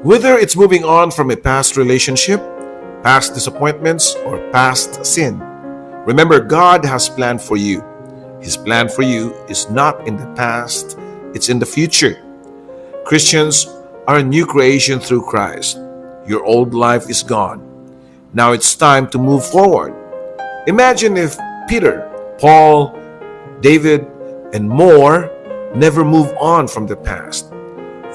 Whether it's moving on from a past relationship, past disappointments, or past sin, remember, God has planned for you. His plan for you is not in the past, it's in the future. Christians are a new creation through Christ. Your old life is gone. Now it's time to move forward. Imagine if Peter, Paul, David, and more never move on from the past.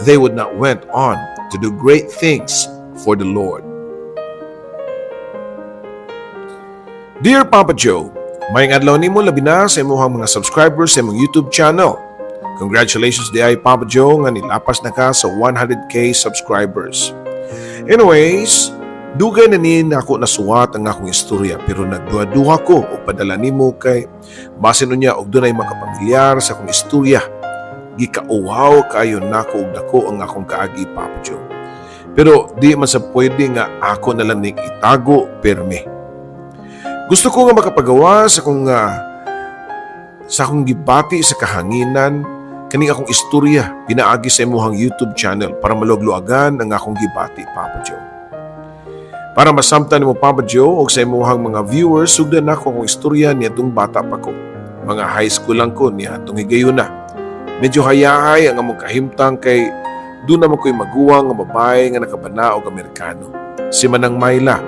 They would not went on to do great things for the Lord. Dear Papa Joe, maayong adlaw nimo, labi na sa imong mga subscribers sa imong YouTube channel. Congratulations diay, Papa Joe, nga nilapas na ka sa 100K subscribers. Anyways, dugay na ni nako nasuwat ang akong istorya, pero nagduha-duha ko og padala nimo kay basin unya og dunay makapamilyar sa akong istorya. Gikauwaw kaayo nako og dako ang akong kaagi, Papa Joe. Pero di man sa pwede nga ako na lang ning itago permi. Gusto ko nga makapagawa sa akong gibati sa kahanginan kaning akong istorya pinaagi sa imuhang YouTube channel para maluag-luagan ang akong gibati, Papa Joe. Para masamtan nimo, Papa Joe, og sa imuhang mga viewers, sugdan nako akong istorya niadtong bata pa ko. Mga high school lang ko niadtong higayuna. Medyo hayahay ang among kahimtang kay duna man ko'y maguwang nga babae nga nakabana og Amerikano. Si Manang Myla.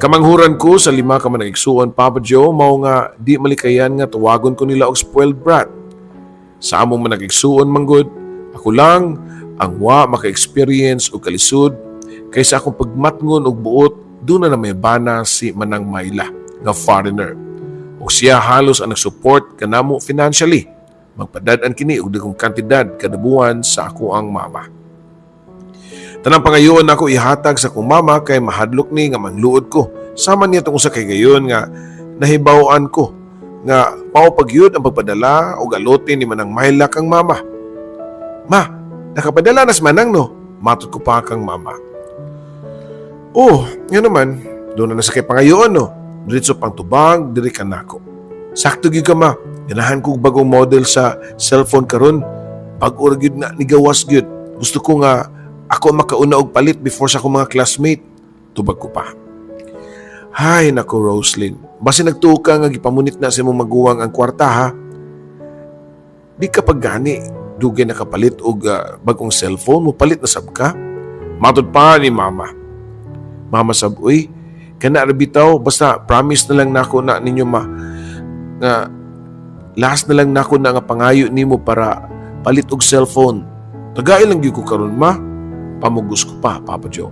Kamanghuran ko sa lima ka manag igsuon, Papa Joe, mao nga di malikayan nga tawagon ko nila og spoiled brat. Sa among manag igsuon manggod, ako lang ang wa maka-experience og kalisod kay sa akong pagmatngon og buot, duna na may bana si Manang Myla nga foreigner. Og siya halos ang nag-support kanamo financially. Magpadad-an kini og dagkong kantidad kada buwan sa akoang mama. Tanang pangayoon nako ihatag sa akong mama kay mahadlok ni nga mangluod ko. Sama niya tungkol sa kay gayon nga nahibaw-an ko nga mao pa gyud ang pagpadala og alote ni Manang Myla kang mama. "Ma, nakapadala na si Manang, no?" Matod ko pa kang mama. "Oh, nga naman, duna na sa kay pangayoon, no?" Diretso pang tubag diri kanako. "Sakto gyud ka, Ma. Ganahan kog bagong model sa cellphone karon. Bag-o ra gyud na nigawas gyud. Gusto ko nga ako ang makauna og palit before sa akong mga classmate." Tubag ko pa. "Hay nako, Roslyn. Basin nagtuo ka nga gipamunit na sa imong maguwang ang kwarta, ha. Di ka paggani dugay nakapalit og bagong cellphone, mo palit na sab ka." Matod pa ni mama. Mama sab, "Uy, kana ra bitaw, basta promise na lang nako na ninyo, Ma, nga last na lang nako na nga pangayo nimo para palit og cellphone. Tagai lang gyud ko karon, Ma." Pamugos ko pa, Papa Joe.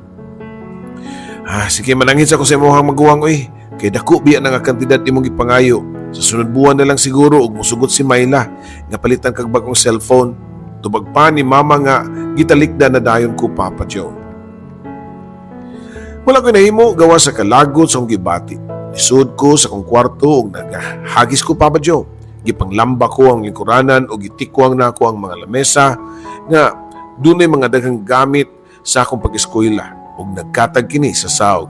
"Ah, sige, manangit sa ko sa imong maguwang, uy. Kay dako biya na nga kantidad imong gipangayo. Sa sunod buwan na lang siguro og musugot si Myla nga palitan kag bagong cellphone." Tubag pa ni mama nga gitalikda na dayon ko, Papa Joe. Wala ko nahimo gawa sa kalagot sa akong gibati. Nisud ko sa akong kwarto ug nagahagis ko, Papa Joe. Gipanglamba ko ang lingkuranan ug gitikwang nako ang mga lamesa nga dunay mga daghang gamit sa akong pag-eskwela ug nagkatag kini sa saog.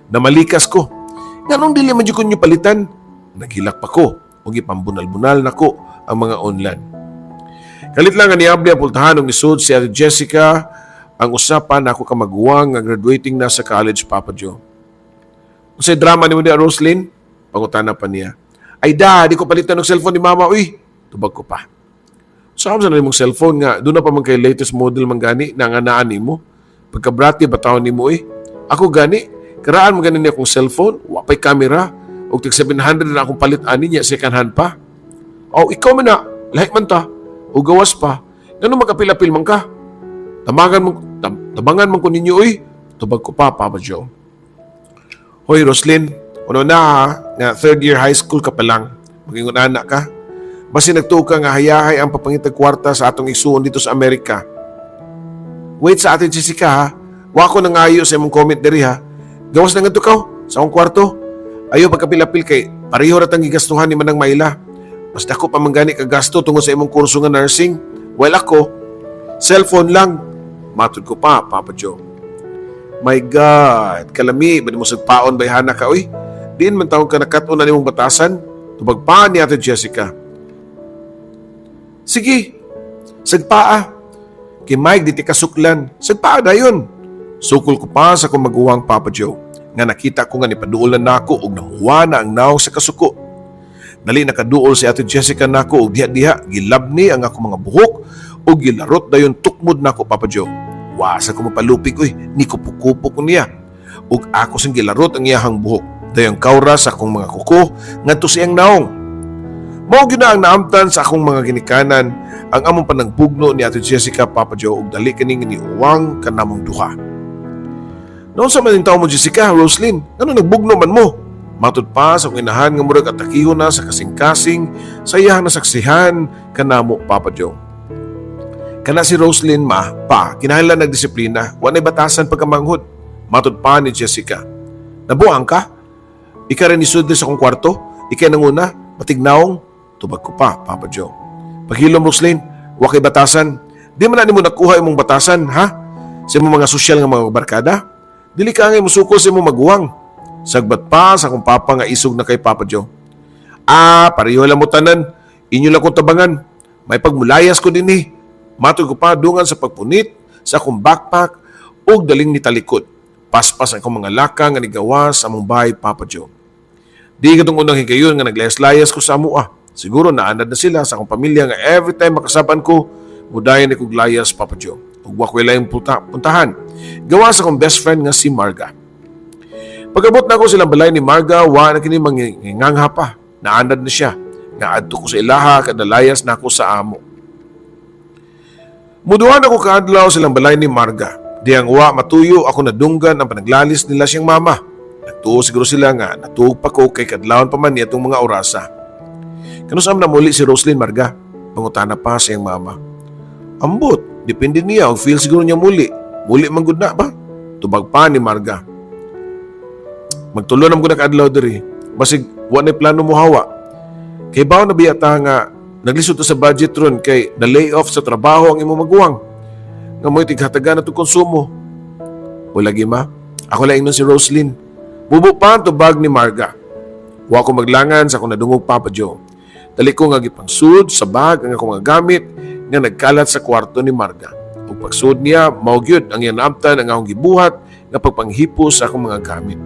Namalikas ko. Nganong dili man jud ko ninyo palitan? Naghilak pa ko ug gipambunal-bunal nako ang mga unlan. Kalit lang nga niabli ang pultahan ug nisud si Ate Jessica ang usapan nako kamaguwang nga graduating na sa college, Papa Joe. "Unsay drama nimo di, Roslyn?" Pangutana pa niya. "Ay da, di ko palitan og cellphone ni mama, uy." Tubag ko pa. "Saan sa na nimong cellphone nga duna pa man kay latest model man gani na nga naa nimo? Pagkabrati ba taon nimo, eh? Ako gani, karaan man gani ni akong cellphone, wa pay camera, og tig 700 na akong palit ani niya, second hand pa. Oh, ikaw man na, lahi man ta, o gawas pa. Ngano magapil-apil man ka? Tabangan mo, tabangan man ko ninyo, uy." Tubag ko pa, Papa Joe. "Hoy, Roslyn, ano na ha, nga third year high school ka pa lang, magingon ana ka. Basin nagtuo ka nga hayahay ang papangitag kwarta sa atong igsuon dito sa Amerika. Wait sa Ate Jessica ha, wa ko nangayo sa imong comment diri ha. Gawas na ngadto ka sa akong kwarto. Ayo pagkapil-apil kay pareho ra tang gigastuhan ni Manang Mayla. Mas dako pa man gani ka gasto tungod sa imong kurso nga nursing. Well ako, cellphone lang." Matod ko pa, Papa Joe. "My God, kalami, ba mo sagpaon bayhana ka, uy? Diin man taong ka nakat-on na nimong batasan?" Tubag pa ni Ate Jessica. "Sige, sagpaa. Kay Mike, di tika suklan. Sagpaa dayon. Sukol ko pa sa akong maguwang, Papa Joe, nga nakita ko nga nipaduol na nako og namuwa na ang nawong sa kasuko. Dali nakaduol si Ate Jessica nako og diha-diha gilabni ang akong mga buhok ug gilarot dayon tukmod nako, Papa Joe. Wa sa ko mapalupig oy, ni kupo-kupo ko niya. Ug ako sing gilarot ang iyahang buhok. Dayon kawra sa akong mga kuko ngadto sa iyang naong. Mao gyud na ang naamtan sa akong mga ginikanan ang among panangbugno ni Ate Jessica, Papa Joe, ug dali kining niuwang kanamong duha. "Naunsa man tawo mo, Jessica, Roslyn? Ngano nagbugno man mo?" Matud pa sa akong inahan nga murag atakihon na sa kasing-kasing sa iyahang nasaksihan kanamo, Papa Joe. "Kana si Roslyn, ma, pa, kinahanglan nagdisiplina, wa nay batasan pagkamanghod," matud pa ni Jessica. "Nabuang ka? Ika rin isudli sa akong kwarto? Ikay nanguna, batig nawong?" tubag ko pa, Papa Joe. "Paghilom, Roslyn, wa kay batasan. Di man na nimo nakuha imong batasan, ha? Sa imong mga sosyal nga mga barkada? Dili ka nga musukol sa imong maguwang," sagbat pa sa akong papa nga isog na kay, Papa Joe. "Ah, pareho lang mo tanan. Inyo lang kong tabangan. May pagmulayas ko din eh," matud ko pa dungan sa pagpunit sa akong backpack ug daling nitalikod. Paspas ang akong mga lakang nga nigawas sa among bahay, Papa Joe. Di katong unang higayon nga naglayas-layas ko sa amoa. Siguro naanad na sila sa akong pamilya nga every time makasaban ko, mudayon ni kog layas, Papa Joe. Ug wa ko'y laing puntahan. Gawa sa akong best friend nga si Marga. Pag-abot na ako silang balay ni Marga, wa na kini mangingangha pa. Naanad na siya nga adto ko sa ilaha kada layas na ako sa amo. Muduha na ko kaadlaw silang balay ni Marga. Diyang wa matuyo ako nadunggan ang panaglalis nila siyang mama. Nagtuo siguro sila nga natuog pa ko kay kadlawon pa man niya itong mga orasa. "Kanus-a man muli si Roslyn, Marga?" pangutana pa sa iyang mama. "Ambot, depende niya og feel siguro niya muli. Muli man gud na ba?" tubag pa ni Marga. "Magtulo na mo na kaadlaw diri. Basig wa na plano mo hawa. Kay bawo na biya ta nga naglisod ta sa budget ron kay na lay off sa trabaho ang imong maguwang. Nga mo'y tighatagan na konsumo." "Wala gi, ma. Ako lang ingnon si Roslyn." Bubo pa ang tubag ni Marga. Wa ko maglangan sa akong nadungog, Papa Joe. Dali ko nga gipangsud sa bag ang akong mga gamit nga nagkalat sa kwarto ni Marga. Ug pagsud niya, mao gyud ang iyang naamtan ang akong gibuhat nga pagpanghipos sa akong mga gamit.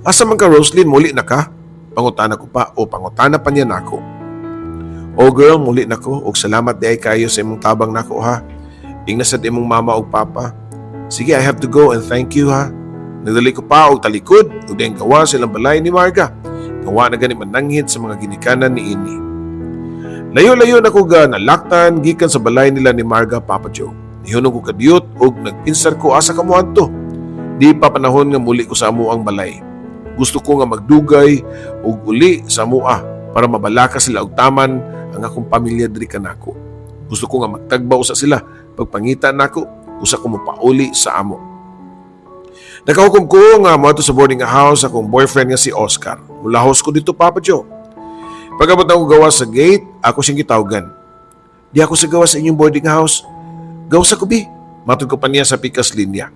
"Asa man ka, Roslyn, muli na ka?" pangutana ko pa o pangutana pa niya nako. "Oh girl, muli na ko ug salamat diay kayo sa imong tabang nako ha. Ingna sad imong mama ug papa. Sige, I have to go and thank you ha." Nagdali ko pa og talikod ug dayong gawa silang balay ni Marga. Gawa na gani mananghid sa mga ginikanan ni ini. Layo-layo na ko ga nalaktan gikan sa balay nila ni Marga, Papa Joe. Nihunong ko kadiyot ug nagpinsar ko asa ka moadto. Di pa panahon nga muli ko sa amuang balay. Gusto ko nga magdugay og uli sa amua para mabalaka sila og taman ang akong pamilya diri kanako. Gusto ko nga magtagbaw sa sila pagpangita nako usa ko mopauli sa amo. Nakahukom ko nga moadto sa boarding house akong boyfriend nga si Oscar. Mulahos ko dito, Papa Joe. Pag-abot na ako gawas sa gate, ako siyang gitawgan. "Di ako sa gawas sa inyong boarding house. Gawas ako bi," matud ko pa niya sa pikas linya.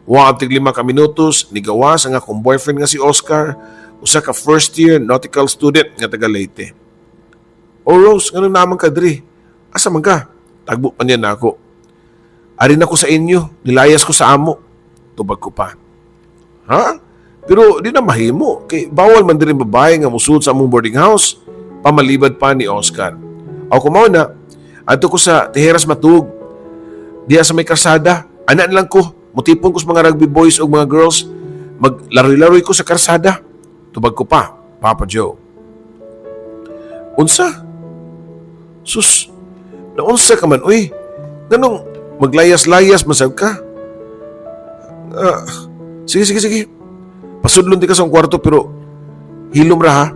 Wa tig 5 ka minutos, nigawas ang akong boyfriend nga si Oscar, usa ka first year nautical student nga taga Leyte. "Oh Rose, ngano naman ka diri? Asa man ka?" tagbo pa niya nako. "Ari na ko sa inyo, nilayas ko sa amo," tubag ko pa. "Ha? Pero di na mahimo, kay bawal man diri babae nga musud sa among boarding house," pamalibad pa ni Oscar. "Ako mao na, adto ko sa Tijeras matug. Diya sa may karsada, ana lang ko, mutipon ko sa mga rugby boys o mga girls, maglaroy-laroy ko sa karsada," tubag ko pa, Papa Joe. "Unsa? Sus, naunsa ka man, uy? Nganong maglayas-layas masag ka? Ah, sige, sige, sige. Pasudlon di ka sa kwarto pero hilom ra ha.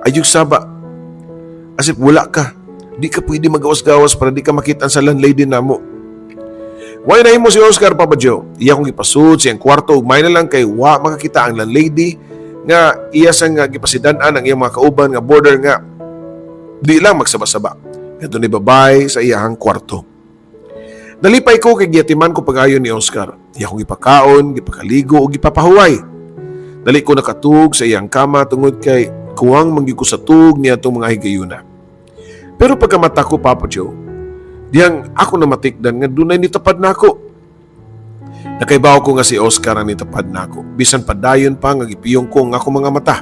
Ayog saba. As if wala ka. Di ka pwede magawas-gawas para di ka makita sa landlady namo." Way na mo si Oscar, Papa Joe. Iya kong gipasud siyang kwarto ug may na lang kay wa makakita ang landlady nga iya sang nga gipasidan-an ang iyang mga kauban nga boarder nga di lang magsaba-saba. Nga ni babay sa iyahang kwarto. Nalipay ko kay giyatiman ko pag-ayo ni Oscar. Iya kong gipakaon, gipakaligo ug gipapahuway. Dali ko nakatug sa iyang kama tungod kay kuwang mangyud ko sa tug niya itong mga higayuna. Pero pagkamata ko, Papa Joe, Dihang ako namatikdan nga dunay nitapad nako. Nakaibaw ko nga si Oscar ang nitapad nako. Bisan padayon pa nga gipiyong ko ang akong mga mata.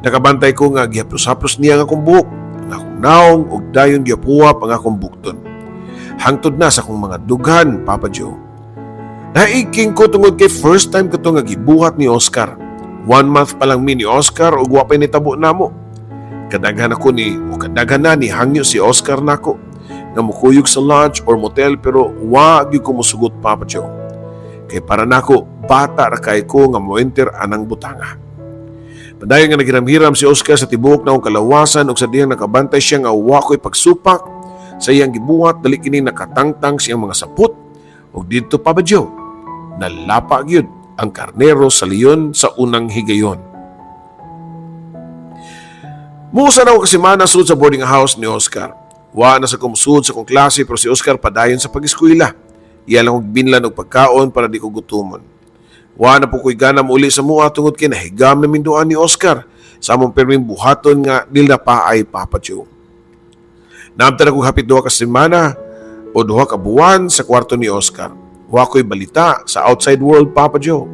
Nakabantay ko nga gihaplos-haplos niya ang akong buhok, ang akong naong ug dayon gihapuhap ang akong bukton. Hangtod na sa akong mga dughan, Papa Joe. Naiking ko tungod kay first time ko to nga gibuhat ni Oscar. One month pa lang mi ni Oscar ug wa pa'y nitabo namo. Kadaghan ako ni o kadaghan na ni hangyo si Oscar nako nga mukuyog sa lodge or motel, pero wa gyud ko mosugot, Papa Joe. Kay para nako bata ra kay ko nga mo-enter anang butanga. Padayon nga naghiram-hiram si Oscar sa tibuok na akong kalawasan ug sa dihang nakabantay siya nga wa ko'y pagsupak sa iyang gibuhat, dali kini nakatangtang siyang mga sapot ug didto, Papa Joe, nalapa gyud ang karnero sa leon sa unang higayon. Muusa na ako kasemana sud sa boarding house ni Oscar. Wa na sa kumsud sa kong klase, pero si Oscar padayon sa pag-eskwela. Iya lang og binlan og pagkaon para di ko gutumon. Wa na po ko'y gana uli sa mua tungod kay nahigam na minduan ni Oscar sa among perming buhaton nga nila pa ay, Papa Joe. Naamtan ako hapit 2 ka semana o 2 ka buwan sa kwarto ni Oscar. Wa ko'y balita sa outside world, Papa Joe.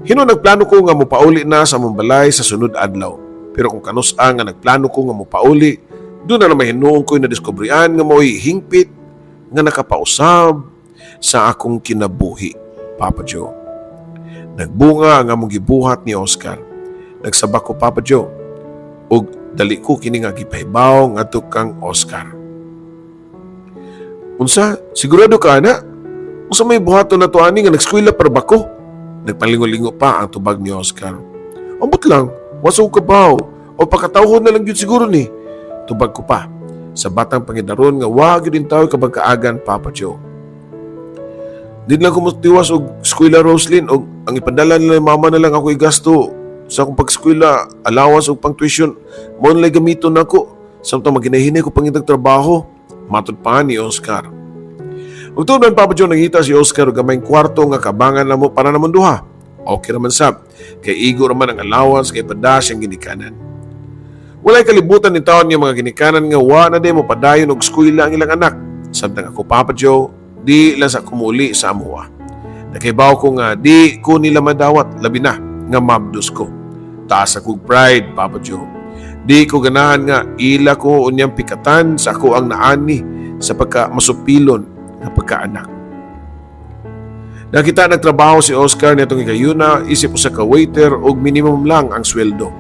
Hinuon nagplano ko nga mopauli na sa among balay sa sunod adlaw. Pero kung kanus-a nga nagplano ko nga mopauli, doon na naman hinuon ko'y nadiskubrian nga mao'y hingpit nga nakapausab sa akong kinabuhi, Papa Joe. Nagbunga ang among gibuhat ni Oscar. Nagsabak ko, Papa Joe. Ug dali ko kini nga gipahibaw ngadto kang Oscar. "Unsa? Sigurado ka ana? Unsa may buhaton na to ani nga nagskwela para ba ko?" Nagpalingo-lingo pa ang tubag ni Oscar. "Ambot lang, wa sa ko kabaw. O pakatawhon na lang yun siguro ni." Tubag ko pa sa batang pangidaron nga wa gyud tawo kabagkaagan, Papa Joe. "Di lang ko motiwas og eskwela, Roslyn, og ang ipadala nila mama na lang ako igasto sa akong pag-eskwela, allowance og pang tuition, mo na gamiton nako samtang maginahinay ko pangitag trabaho." Matod pa ni Oscar. Ug tuod man, Papa Joe, nangita si Oscar og gamayng kwarto nga kabangan namo para namon duha. Okay raman sab, kay igo raman ang allowance kay ipada siyang ginikanan. Walay kalibutan ni taon niya mga ginikanan nga wa na mo padayon og eskwela ang ilang anak. Samtang ako, Papa Joe, di lang sa kumuli sa amuha. Nakibaw ko nga di ko nila madawat, labi na nga mabdos ko. Taas akong pride, Papa Joe. Di ko ganahan nga ila ko unyang pikatan sa ako ang naani sa pagka masupilon nga pagkaanak. Nakita nagtrabaho si Oscar nitong higayuna isip usa ka waiter og minimum lang ang sweldo.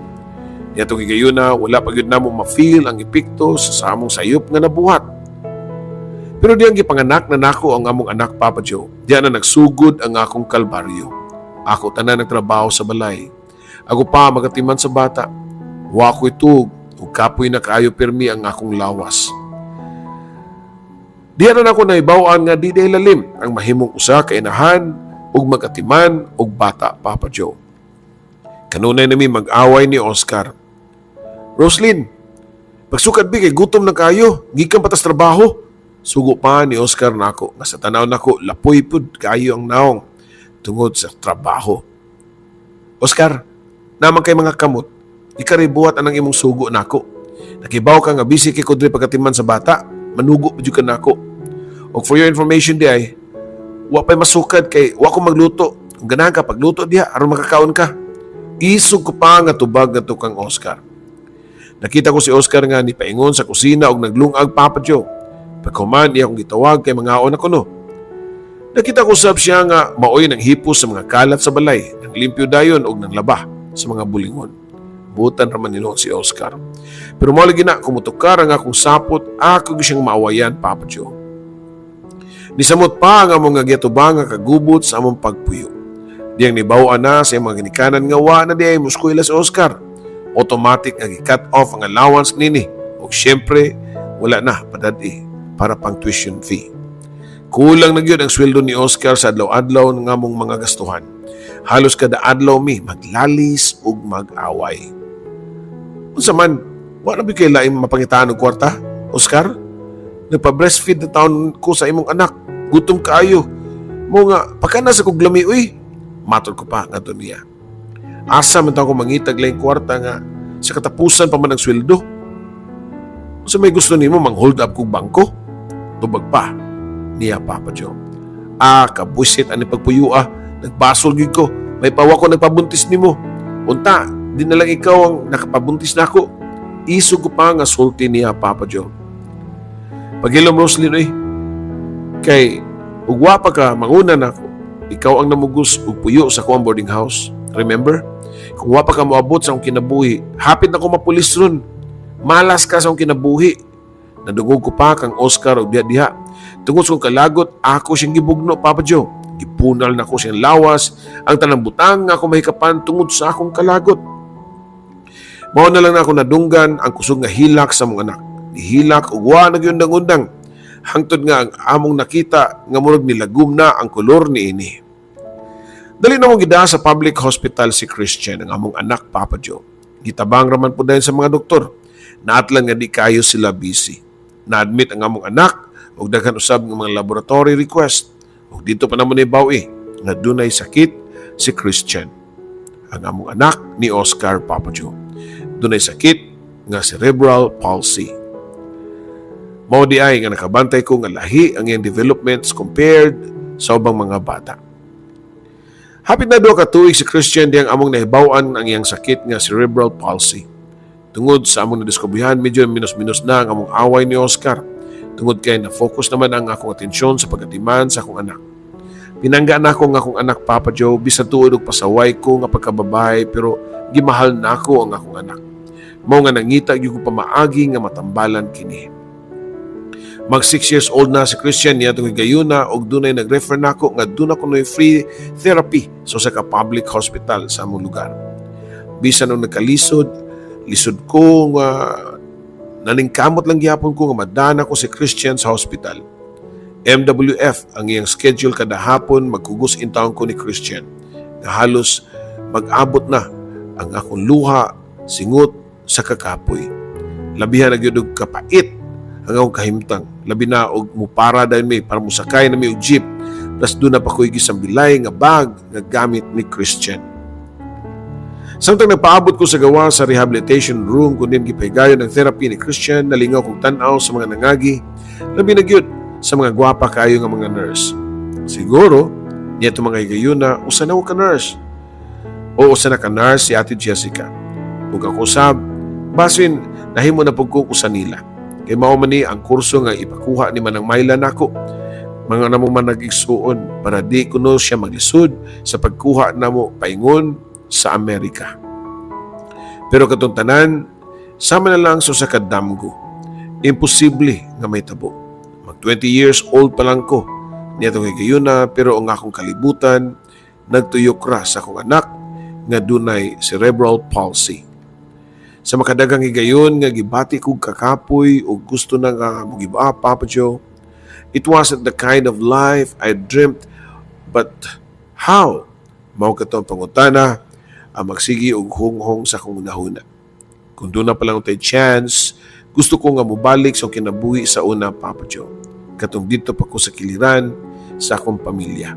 Niadtong higayuna, wala pa gyud namo ma-feel ang epekto sa samong sayop nga nabuhat. Pero diyang gipanganak na nako ang among anak, Papa Joe, diya na nagsugod ang akong kalbaryo. Ako tanan nagtrabaho sa balay. Ako pa magatiman sa bata. Wa ko'y tug ug kapoy na kaayo pirmi ang akong lawas. Diya na nako nahibaw-an nga di diay lalim ang mahimong usa ka inahan ug magatiman og bata, Papa Joe. Kanunay nami mag-away ni Oscar. "Roslyn, pagsukad bi kay gutom na kayo, gikan pa tas trabaho." Sugo pa ni Oscar nako nga sa tanaw nako lapoy pud kayo ang naong tungod sa trabaho. "Oscar, naman kay mga kamot, ikaray buhat anang imong sugo nako. Nakibaw ka nga busy kay ko diri pagkatiman sa bata, manugo pa jud ka nako. Og for your information di ay, wa pa'y masukad kay wa ko magluto. Kung ganahan ka, pagluto diha aron makakaon ka." Isog ko pa nga tubag ngadto kang Oscar. Nakita ko si Oscar nga nipaingon sa kusina og naglungag, Papa Joe. Pagkuman iya akong gitawag kay mangaon ako no. Nakita ko sab siya nga maoy nang hipos sa mga kalat sa balay, nang limpyo dayon og nanglaba sa mga bulingon. Butan raman nino si Oscar. Pero mo lagi na kumutukar ang akong sapot, ako gyud siyang maawayan, Papa Joe. Nisamot pa ang among nga giatubang nga kagubot sa among pagpuyo. Diyang nibaw na sa iyang mga ginikanan nga wa na di ay muskwela si Oscar. Automatic nga gi-cut off ang allowance nini. O syempre, wala na padad-i para pang tuition fee. Kulang na gyud ang sweldo ni Oscar sa adlaw-adlaw nga among mga gastuhan. Halos kada adlaw mi maglalis ug mag-away. "Unsa man, wa na bi kay laing mapangitaan og kwarta, Oscar? Nagpa-breastfeed na taon ko sa imong anak. Gutom kaayo. Mo nga, pagka sa kog lami, uy." Matod ko pa ngadto niya. "Asa man taon ko mangitag laing kwarta nga sa katapusan pa man ang sweldo? Unsa may gusto nimo, mang hold up kog bangko?" Tubag pa niya, Papa Joe. Ah, kabwisit ani pagpuyo ah. Nagbasol gyud ko. May pawa ko nagpabuntis nimo. Unta, di na lang ikaw ang nakapabuntis nako. Isog ko pa nga sulti niya, Papa Joe. Paghilom, Roslyn, oy. Kay ug wa pa ka manguna nako. Ikaw ang namugos og puyo sa akong boarding house. Remember? Kung wa pa ka moabot sa akong kinabuhi, hapit na ko mapulis ron. Malas ka sa akong kinabuhi. Nadungog ko pa kang Oscar og diha-diha. Tungod sa akong kalagot, ako siyang gibugno, Papa Joe. Gipunal nako siyang lawas, ang tanang butang nga ako mahikapan tungod sa akong kalagot. Mao na lang na ako nadunggan ang kusog nga hilak sa among anak. Nihilak ug wa nagyundang-undang. Hangtod nga ang among nakita nga murag nilagom na ang kolor niini. Dali na mong gida sa public hospital si Christian, ang among anak, Papa Joe. Gitabang raman po dahil sa mga doktor. Naatlan nga di kayo sila busy. Na-admit ang among anak ug daghan usab ng mga laboratory request. Ug dito pa naman nahibaw-i nga dunay sakit si Christian. Ang among anak ni Oscar, Papa Joe. Dunay sakit nga cerebral palsy. Mao di ay nga nakabantay ko nga lahi ang iyang developments compared sa ubang mga bata. Hapit na 2 ka tuig si Christian diyang among nahibaw-an ang iyang sakit nga cerebral palsy. Tungod sa among nadiskubrihan, medyo minus-minus na ang among away ni Oscar. Tungod kay na-focus naman ang akong atensyon sa pagatiman sa akong anak. Pinangga nako ang akong anak, Papa Joe, bisan tuod og pasaway ko nga pagkababae, pero gimahal nako ang akong anak. Mao nga nangita gyud ko pamaagi nga matambalan kini. Mag 6 years old na si Christian niya itong higayuna og dunay nag-refer nako nga duna kunoy free therapy sa usa ka public hospital sa among lugar. Bisan og nagkalisod, lisod ko nga naningkamot lang gihapon ko nga madana ko si Christian sa hospital. MWF ang iyang schedule kada hapon, magkugos intawon ko ni Christian. Nga halos mag-abot na ang akong luha, singot sa kakapoy. Labihan na gyud og kapait ang akong kahimtang. Labi na og mupara dayon mi para musakay na mi og jeep. Plus duna pa ko'y gisambilay nga bag nga gamit ni Christian. Samtang nagpaabot ko sa gawa sa rehabilitation room kun diin gipahigayon ang therapy ni Christian, nalingaw kong tan-aw sa mga nangagi, labi na gyud sa mga gwapa kaayo nga mga nurse. Siguro, niya mga higayuna, usa na ko ka nurse. O usa na ka nurse si Ate Jessica. Ug ako usab, basin nahimo na pud kong usa nila. Kay mao man ni ang kurso nga ipakuha ni Manang Mayla nako. Mga namo man nag-igsuon para di kuno siya maglisod sa pagkuha namo paingon sa Amerika. Pero katong tanan, sama na lang sa usa ka damgo. Imposible nga mahitabo. Mag 20 years old pa lang ko niadtong higayuna, pero ang akong kalibutan nagtuyok ra sa akong anak nga dunay cerebral palsy. Sa makadaghang higayon nga gibati kog kakapoy o gusto na nga mo-give up, Papa Joe, it wasn't the kind of life I dreamt, but how? Mao kato ang pangutana ang magsigi og hunghong sa akong hunahuna. Kung duna pa lang tay chance, gusto ko nga mobalik sa akong kinabuhi sa una, Papa Joe. Katong didto pa ko sa kiliran sa akong pamilya.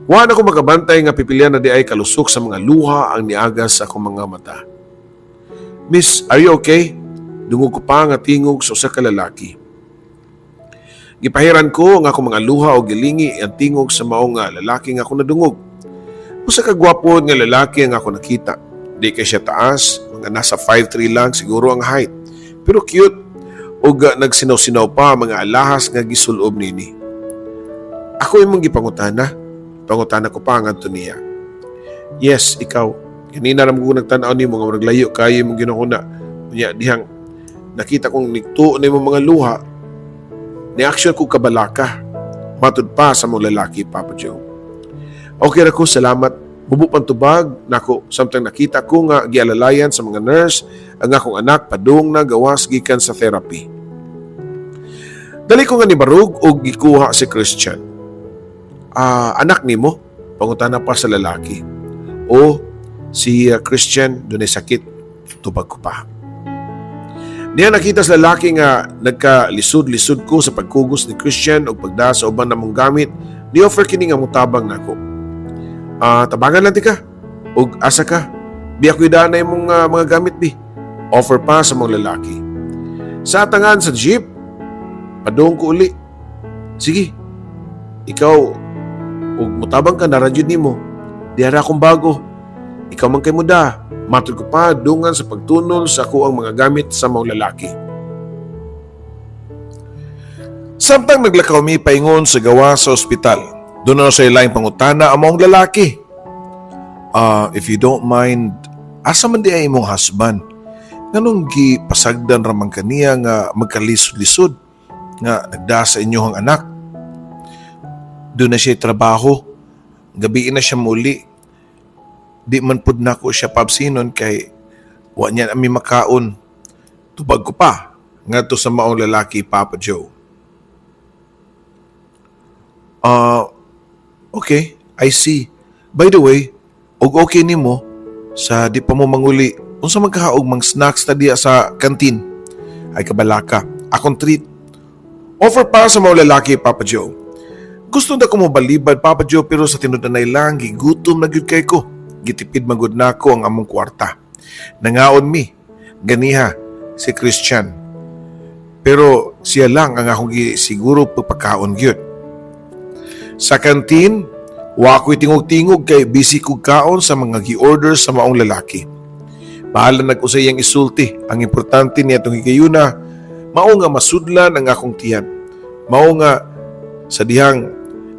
Wa na ko makabantay nga pipilian na di ay kalusok sa mga luha ang niagas sa akong mga mata. "Miss, are you okay?" Dungog ko pa nga tingog sa usa ka lalaki. Gipahiran ko ang akong mga luha o gilingi ang tingog sa mao nga lalaki nga ako nadungog. Usa ka gwapo nga lalaki ang ako nakita. Di kay siya taas, mga nasa 5'3 lang siguro ang height. Pero cute ug nagsinaw-sinaw pa mga alahas nga gisulob nini. "Ako imong gipangutana?" Pangutana ko pa ngadto niya. "Yes, ikaw. Ganina ra ko nagtan-aw nimo nga murag layo kayo imong ginahuna. Unya dihang nakita kong nigtuo na imong mga luha, ni action ko kabalaka." Matud pa sa mong lalaki, Papa Joe. "Okay ra ko, salamat." Mubo pang tubag nako samtang nakita ko nga gialalayan sa mga nurse ang akong anak padung na gawas gikan sa therapy. Dali ko nga nibarog og gikuha si Christian. "Ah, anak nimo?" Pangutana pa sa lalaki. "O si Christian dunay sakit," tubag ko pa. Niya nakita sa lalaki nga nagkalisod-lisod ko sa pagkugos ni Christian og pagda sa uban namong gamit, ni offer kini nga motabang nako. "Ah, tabangan lang tika. Og asa ka? Bi ako idaan na imong mga gamit bi." Offer pa sa mga lalaki. Sa atangan sa jeep, padung ko uli. Sige, ikaw, ug mutabang ka na gyud nimo. Diara akong bago. Ikaw man kay muda. Matod ko pa dungan sa pagtunol sa ako ang mga gamit sa maong lalaki. Samtang naglakaw mi paingon sa gawa sa ospital, doon na sa ilaing pangutana ang maong lalaki. "Ah, if you don't mind, asa man di ay imong husband? Nganong gipasagdan raman kaniya nga magkalisod-lisod nga nagda sa inyong anak?" "Doon na siya trabaho. Gabiin na siya muli. Di man pud nako siya paabsinon kay wa niya ami makaon," tubag ko pa ngadto sa maong lalaki, Papa Joe. "Ah, okay, I see. By the way, og okay nimo sa di pa mo manguli, unsa man kaha og mang snacks ta diya sa kantin? Ay kabalaka, akong treat," offer pa sa maong lalaki, Papa Joe. Gusto na ko mo balibad, Papa Joe, pero sa tinud-anay lang, gigutom na gyud kay ko. Gitipid magud nako ang among kwarta. Nangaon mi, ganiha, si Christian. Pero siya lang ang akong siguro pagpakaon gyud. Sa kantin, wa ko'y tingog-tingog kay busy kog kaon sa mga gi-order sa maong lalaki. Bahala nag-usay iyang isulti. Ang importante niya itong higayuna, mao nga masudlan ang akong tiyan. Mao nga sa dihang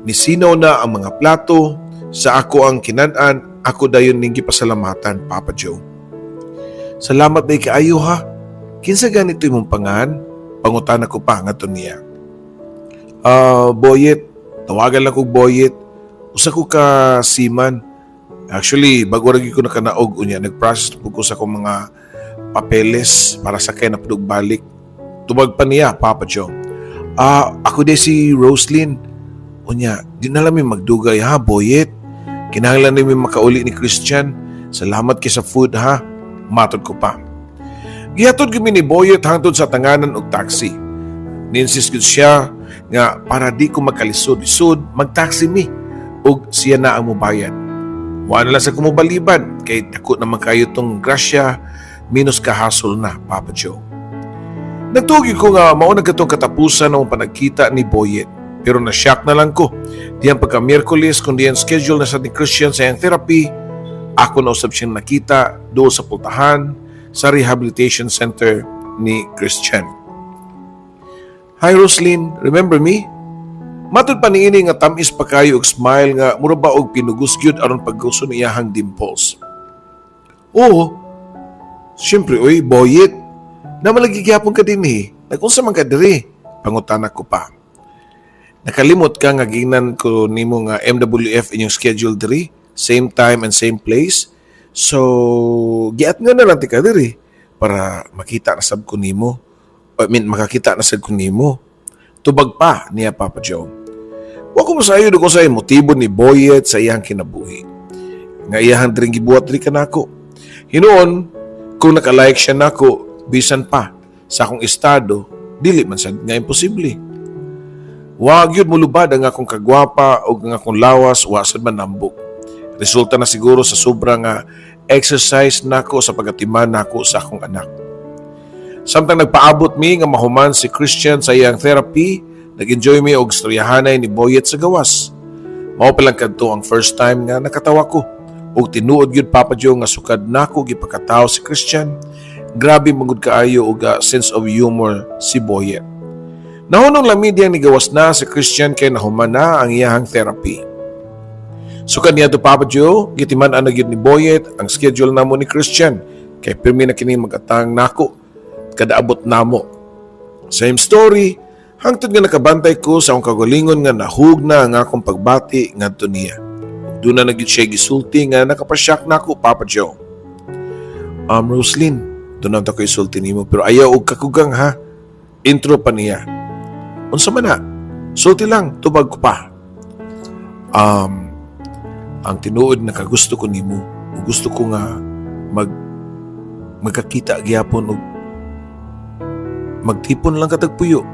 nisinaw na ang mga plato, sa ako ang kinan-an, ako dayon ning gipasalamatan, Papa Joe. "Salamat day kaayo ha. Kinsa ganito imong pangan?" pangutana ko pa ngadto niya. "Ah, Boyet. Tawagan lang kog Boyet. Usa ko ka seaman. Actually, bago ra gyud ko nakanaog unya, nag-process pud ko sa akong mga papeles para sa kay na pud og balik," tubag pa niya, Papa Joe. "Ah, ako di si Roslyn. Unya, di na lang mi magdugay ha, Boyet. Kinahanglan mi makauli ni Christian. Salamat kay sa food ha," matod ko pa. Gihatod kami ni Boyet hangtod sa tanganan og taxi. Ninsist gud siya nga para di ko magkalisod-lisod, magtaxi mi ug siya na ang mubayad. Wa na lang sa kumubaliban kay dako naman kayo tong grasya minus kahasol na, Papa Joe. Nagtugi ko nga mao na katong katapusan ng panagkita ni Boyet. Pero na-shock na lang ko. Diyan pagka Miyerkules, kung diyan schedule na sa ni Christian sa iyang therapy, ako na usab siyang nakita doon sa pultahan sa rehabilitation center ni Christian. "Hi Roslyn, remember me?" Matod pa niini nga tamis pa kayo og smile nga mura ba og pinugos gyud aron paggusto ni iyahang dimples. "Oo. Siyempre, oy, Boyet. Namalagi gyapon ka dinhi. Nag-unsa man ka diri?" pangutana ko pa. "Nakalimot ka nga giingnan ko nimo nga MWF inyong schedule diri, same time and same place. So, giat nga na lang tika diri para makita na sab ko nimo. I mean, makakita na sad ko nimo," tubag pa niya, Papa Joe. Wa ko masayod ko sa motibo ni Boyet sa iyang kinabuhi. Nga iyahang diring gibuhat diri kanako. Hinuon, kung nakalike siya nako, bisan pa sa akong estado, dili man sad nga imposible. Wa gyud mulubad ang akong kagwapa o ang akong lawas, wa sad man nambok. Resulta na siguro sa sobra nga exercise nako sa pagatiman nako sa akong anak. Samtang nagpaabot mi nga mahuman si Christian sa iyang therapy, nag-enjoy mi og istoryahanay ni Boyet sa gawas. Mao pa lang kadto ang first time nga nakatawa ko. Ug tinuod gyud, Papa Joe, nga sukad nako gipakataw si Christian, grabe magud kaayo og sense of humor si Boyet. Nahunong lang mi diyang nigawas na si Christian kay nahuman na ang iyahang therapy. Sukad niya to, Papa Joe, gitiman-an na gyud ni Boyet ang schedule namo ni Christian kay pirmi na kini magatang nako kada abot namo. Same story, hangtod nga nakabantay ko sa akong kagalingon nga nahug na ang akong pagbati ngadto niya. Ug doon na gyud siya gisulti nga nakapasyak nako, Papa Joe. "Roslyn, doon na ko isulti nimo pero ayaw og kakugang ha," intro pa niya. "Unsa man na? Sulti lang," tubag ko pa. "Ang tinuod nakagusto ko nimo, ug gusto ko nga magkakita gyapon og magtipon lang katag puyo.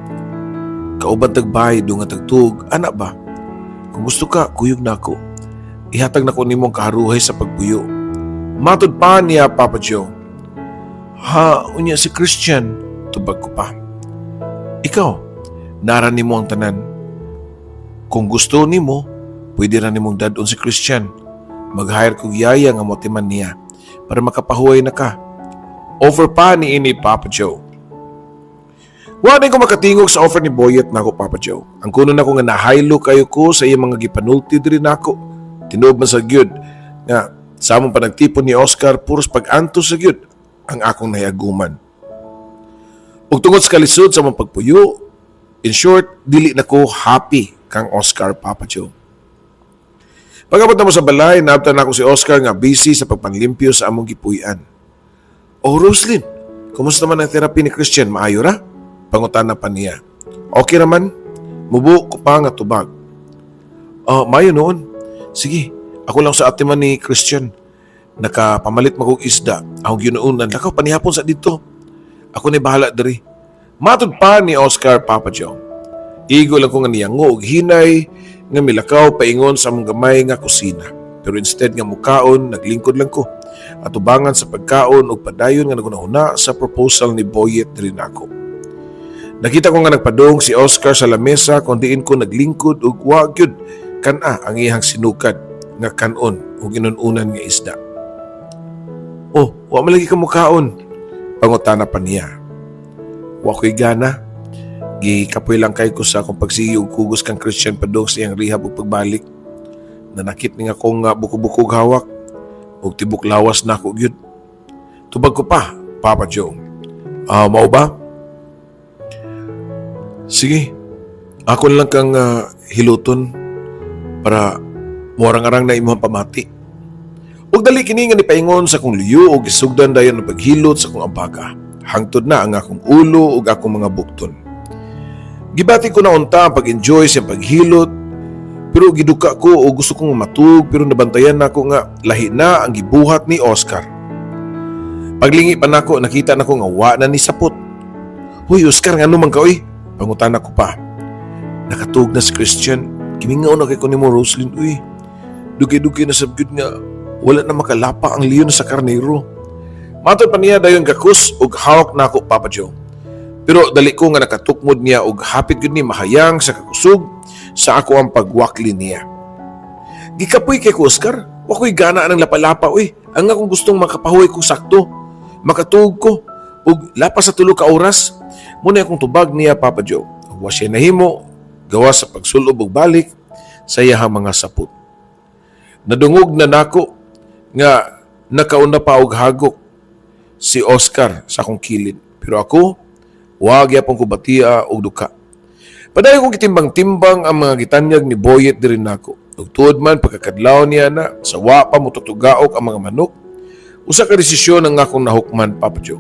Kauban tag bahay do nga tagtug, ana ba? Kung gusto ka, kuyog na ako. Ihatag na ko nimo ang kaharuhay sa pagpuyo," matod pa niya, Papa Joe. "Ha, unya si Christian?" tubag ko pa. "Ikaw, nara nimo ang tanan. Kung gusto nimo, pwede ra nimong dad-on si Christian. Mag-hire kog yaya nga motiman niya para makapahuway na ka. Offer pa ni ini, Papa Joe. Wa ko makatingog sa offer ni Boyet nako, Papa Joe. Ang kuno nako nga nahaylo kayo ko sa iyang mga gipanulti diri nako. Tinuod man sa gyud nga sa among panagtipon ni Oscar, puros pag-antos sa gyud ang akong nahiaguman. Ug tungod sa kalisod sa among pagpuyo, in short, dili na ko happy kang Oscar, Papa Joe. Pag-abot namo sa balay, naabtan nako si Oscar nga busy sa pagpanlimpyo sa among gipuy-an. "Oh, Roslyn, kumusta man ang therapy ni Christian? Maayo ra?" Pangutana pa niya. "Okay raman." Mubo ko pa nga tubag. "Oh, maayo nuon. Sige, ako lang sa atiman ni Christian. Nakapamalit man kog isda. Ako ginuunan. Lakaw panihapon sa dito. Ako ni bahala diri." Matod pa ni Oscar, Papa Joe. Igo lang ko nga niyango og hinay nga milakaw paingon sa among gamay nga kusina. Pero instead nga mukaon, naglingkod lang ko atubangan sa pagkaon ug padayon nga nagunahuna sa proposal ni Boyet diri nako. Nakita ko nga nagpadong si Oscar sa lamesa kung diin ko naglingkod ug wa gyud kan-a ang iyang sinukad nga kanon ug inun-unan nga isda. "Oh, wa man lagi ka mukaon?" Pangutana pa niya. "Wa ko'y gana. Gikapoy lang kay ko sa akong pagsige og kugos kang Christian padung sa iyang rehab ug pagbalik. Nanakit ni nga akong nga buko-buko hawak ug tibok lawas nako gyud." Tubag ko pa, Papa Joe. "Ah, mao ba? Sige, ako na lang kang hiluton para muarang-arang na imong pamati." Ug dali kini nga nipaingon sa akong luyo ug gisugdan dayon ang paghilot sa akong abaga. Hangtod na ang akong ulo ug akong mga bukton. Gibati ko na unta ang pag-enjoy sa paghilot, pero giduka ko o gusto kong matug, pero nabantayan nako nga lahi na ang gibuhat ni Oscar. Paglingi pa nako, nakita nako nga wa na ni sapot. "Huy Oscar, ngano man ka oy?" Pangutana ko pa. "Nakatug na si Christian. Gimingaw na kay ko nimo, Roslyn, uy. Dugay-dugay na sab gyud nga wala na makalapa ang leon sa karnero." Matod pa niya, dayon gakus ug hawak nako, Papa Joe. Pero dali ko nga nakatukmod niya ug hapit gyud ni mahayang sa kakusog sa ako ang pagwakli niya. "Gikapoy kay ko, Oscar. Wa ko'y gana ng lapa-lapa uy. Ang akong gustong makapahuway ko sakto. Makatuog ko ug lapas sa 3 ka oras." Muna akong tubag niya, Papa Joe. Ug wa siya nahimo gawas sa pagsulob ug balik sa iyahang mga sapot. Nadungog na nako nga nakauna pa og hagok si Oscar sa akong kilid. Pero ako, wa gyapon ko batia og duka. Padayon kong gitimbang-timbang ang mga gitanyag ni Boyet diri nako. Ug tuod man pagkakadlaw niya na sa wa pa motutugaok ang mga manok, usa ka desisyon ang akong nahukman, Papa Joe.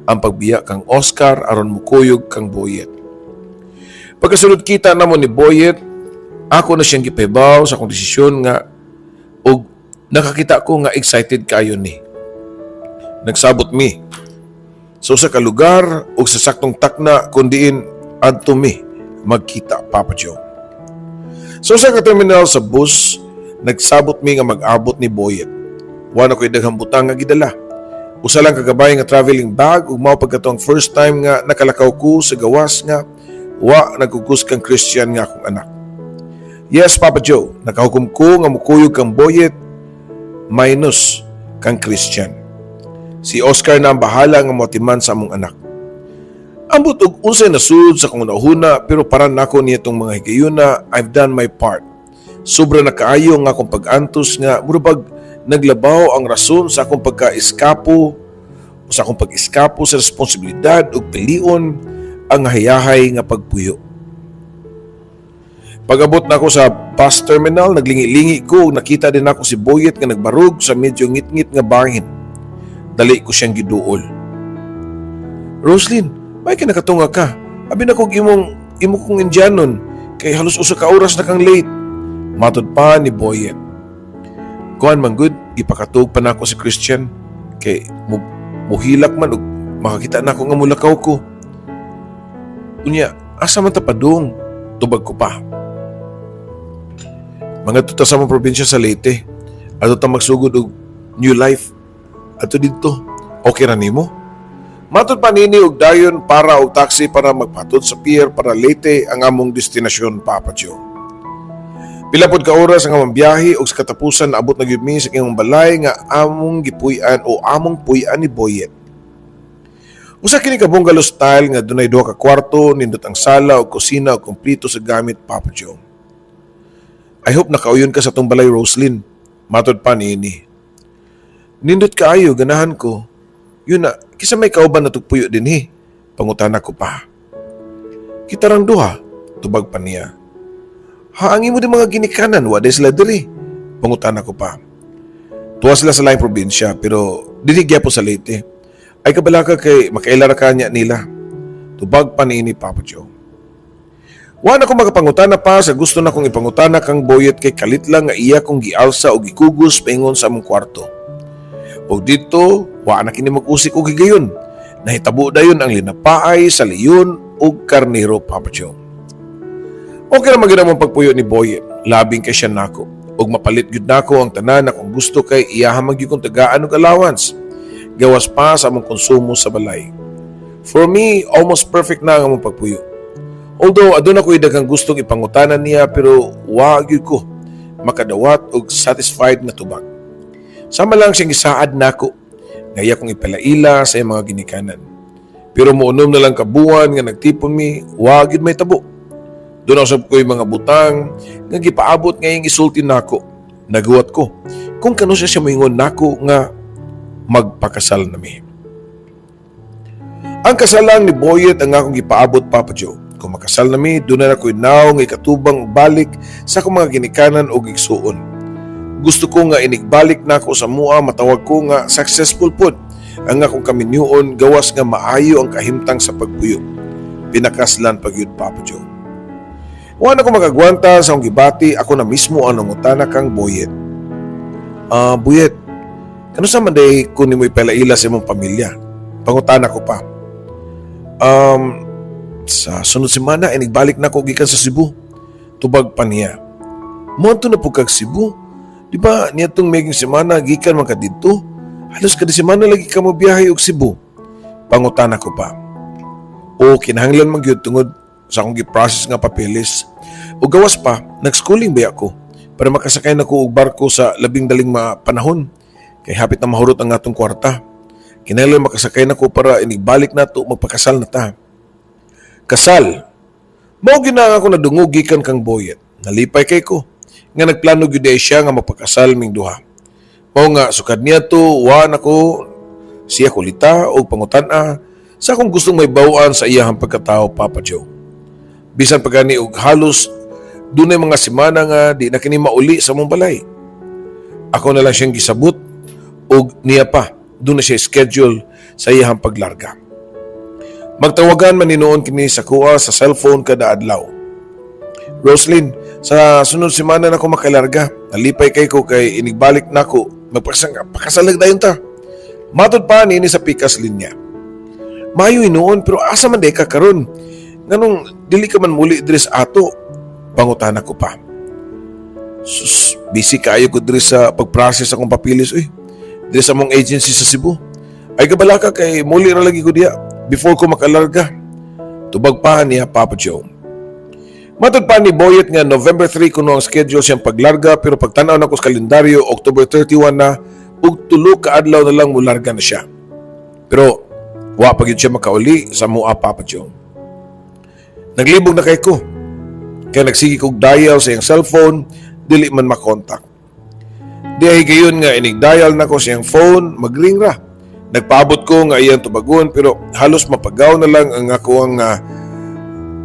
Ang pagbiya kang Oscar aron mukuyog kang Boyet. Pagkasunod kita namo ni Boyet, ako na siyang gipahibaw sa akong desisyon nga ug nakakita ko nga excited kayo ni. Nagsabot mi sa usa ka lugar ug sa saktong takna kun diin adto mi magkita, Papa Joe. Sa usa ka terminal sa bus, nagsabot mi nga mag-abot ni Boyet. Wa na ko'y daghang butang nga gidala. Usa lang kagabay nga traveling bag ug mao pagkato ang first time nga nakalakaw ko sa gawas nga wa nagkugos kang Christian nga akong anak. Yes, Papa Joe, nakahukom ko nga mukuyog kang Boyet minus kang Christian. Si Oscar na ang bahala nga motiman sa among anak. Ambot og unsay nasud sa akong nahuna, pero para nako niya itong mga higayuna, I've done my part. Sobra na kaayo nga akong pag-antos nga murabag naglabaw ang rason sa akong pagka-eskapo o sa akong pag-eskapo sa responsibilidad ug pilion ang hayahay nga pagpuyo. Pag-abot na ako sa bus terminal, naglingi-lingi ko ug nakita din ako si Boyet nga nagbarog sa medyo ngit-ngit nga bahin. Dali ko siyang giduol. "Roslyn, may ka nakatunga ka. Abi na kog imong imo kong indyanon kay halos 1 ka oras na kang late." Matod pa ni Boyet. "Kuan man gud, ipakatug pa nako si Christian kay muhilak man ug makakita nako nga mulakaw ko. Unya, asa man ta padung?" Tubag ko pa. "Mangadto ta sa among probinsya sa Leyte. Adto ta magsugod og new life. Adto didto. Okay ra nimo?" Matod pa nini og dayon para og taxi para magpatod sa pier para Leyte ang among destinasyon, Papa Joe. Pila pod ka oras ang among biyahe ug sa katapusan naabot na gyud mi sa inyong balay nga among gipuy-an o among puy-an ni Boyet. Usa kini ka bungalow style nga dunay duha ka kwarto, nindot ang sala ug kusina ug kompleto sa gamit, Papa Joe. "I hope nakauyon ka sa atong balay, Roslyn," matod pa niini. "Nindot kaayo, ganahan ko. Yun na, kinsa may kauban natog puyo dinhi?" pangutana ko pa. "Kita rang duha," tubag pa niya. "Ha, ang imo di mga ginikanan, wa sila diri?" pangutana ko pa. "Tuwa sila sa laing probinsya, pero dinhi gyapon sa Leyte. Ay kabalaka kay makaila ra ka niya nila," tubag pa niini, Papa Joe. Wa na ko makapangutana pa sa gusto na kong ipangutana kang Boyet kay kalit lang nga iya kong gialsa o gikugos paingon sa among kwarto. Og dito, wa na kini mag-usik og higayon. Nahitabo dayon ang linapaay sa leon ug karnero, Papa Joe. Okay ra man gyud among pagpuyo ni Boyet. Labing kay siya nako. Ug mapalit gyud nako ang tanan akong gusto kay iyaha man gyud kong tagaan og allowance. Gawas pa sa among konsumo sa balay. For me, almost perfect na ang among pagpuyo. Although aduna ko'y daghang gustong ipangutanan niya, pero wa gyud ko makadawat og satisfied nga tubag. Sama lang siyang gisaad nako nga iya kong ipalaila sa iyang mga ginikanan. Pero muunom na lang ka buwan nga nagtipon mi, wa gyud may tabo. Doon usab ko'y mga butang nga gipaabot nga iyang isulti nako. Naguwat ko kung kano siya siya moingon nako nga magpakasal na mi. Ang kasalang ni Boyet ang akong gipaabot, Papa Joe. Kung makasal na mi, doon na ako'y naong ikatubang balik sa akong mga ginikanan o igsuon. Gusto ko nga inigbalik nako sa mua, matawag ko nga successful pod ang akong kaminyuon, gawas nga maayo ang kahimtang sa pagpuyo. Pinakaslan pa gyud, Papa Joe. Wa na ko makagwanta sa akong gibati, ako na mismo ang nangutana kang Boyet. "Ah, Boyet, kano sa man day kun nimo ipalaila sa imong pamilya?" pangutana ko pa. "Sa sunod semana, inigbalik na ko gikan sa Cebu," tubag pa niya. "Moadto na pud kag Cebu? Di ba niadtong meging semana gikan man ka didto? Halos kada semana lagi ka mo biyahe og Cebu," pangutana ko pa. "O kinahanglan man gyud tungod sa akong gi-process nga papeles. O gawas pa, nag-schooling ba ako para makasakay na ko og barko sa labing daling panahon kay hapit na mahurot ang atong kwarta. Kinahanglan makasakay na ko para inigbalik nato magpakasal na ta." Kasal. Mao gyud na ako nadungog gikan kang Boyet. Nalipay kay ko nga nagplano gyud ay siya nga magpakasal ming duha. Mao nga sukad niya to wa nako siya kulita og pangutan-a sa akong gustong may bawaan sa iyahang pagkatao, Papa Joe. Bisan pa gani og halos dunay mga semana nga di na kini mauli sa among balay. Ako na lang siyang gisabot og niya pa doon na siya schedule sa iyahang paglarga. Magtawagan man ni noon kini sa kuha sa cellphone kada adlaw. "Roslyn, sa sunod semana na ako makalarga. Nalipay kay ko kay inigbalik nako, magpakasalag dayon ta," matod pa niini sa pikas linya. "Maayo hinuon, pero asa man day ka karon? Nganong dili ka man muli diri sa ato?" pangutana ko pa. "Sus, busy kaayo ko diri sa pag-process akong papeles uy. Diri sa among agency sa Cebu. Ay kabalaka kay muli ra lagi ko diya before ko makalarga," tubag pa niya, Papa Joe. Matod pa ni Boyet nga November 3 kuno ang schedule siyang paglarga, pero pagtanaw nako sa kalendaryo, October 31 na ug 3 ka adlaw na lang mularga na siya. Pero wa pa gyud siya makauli sa mua, Papa Joe. Naglibog na kay ko. Kaya nagsige kog dial sa iyang cellphone, dili man makontak. Di ay gayon nga inig-dial nako sa iyang phone, magring ra. Nagpaabot ko nga iyang tubagon, pero halos mapagaw na lang ang ako ang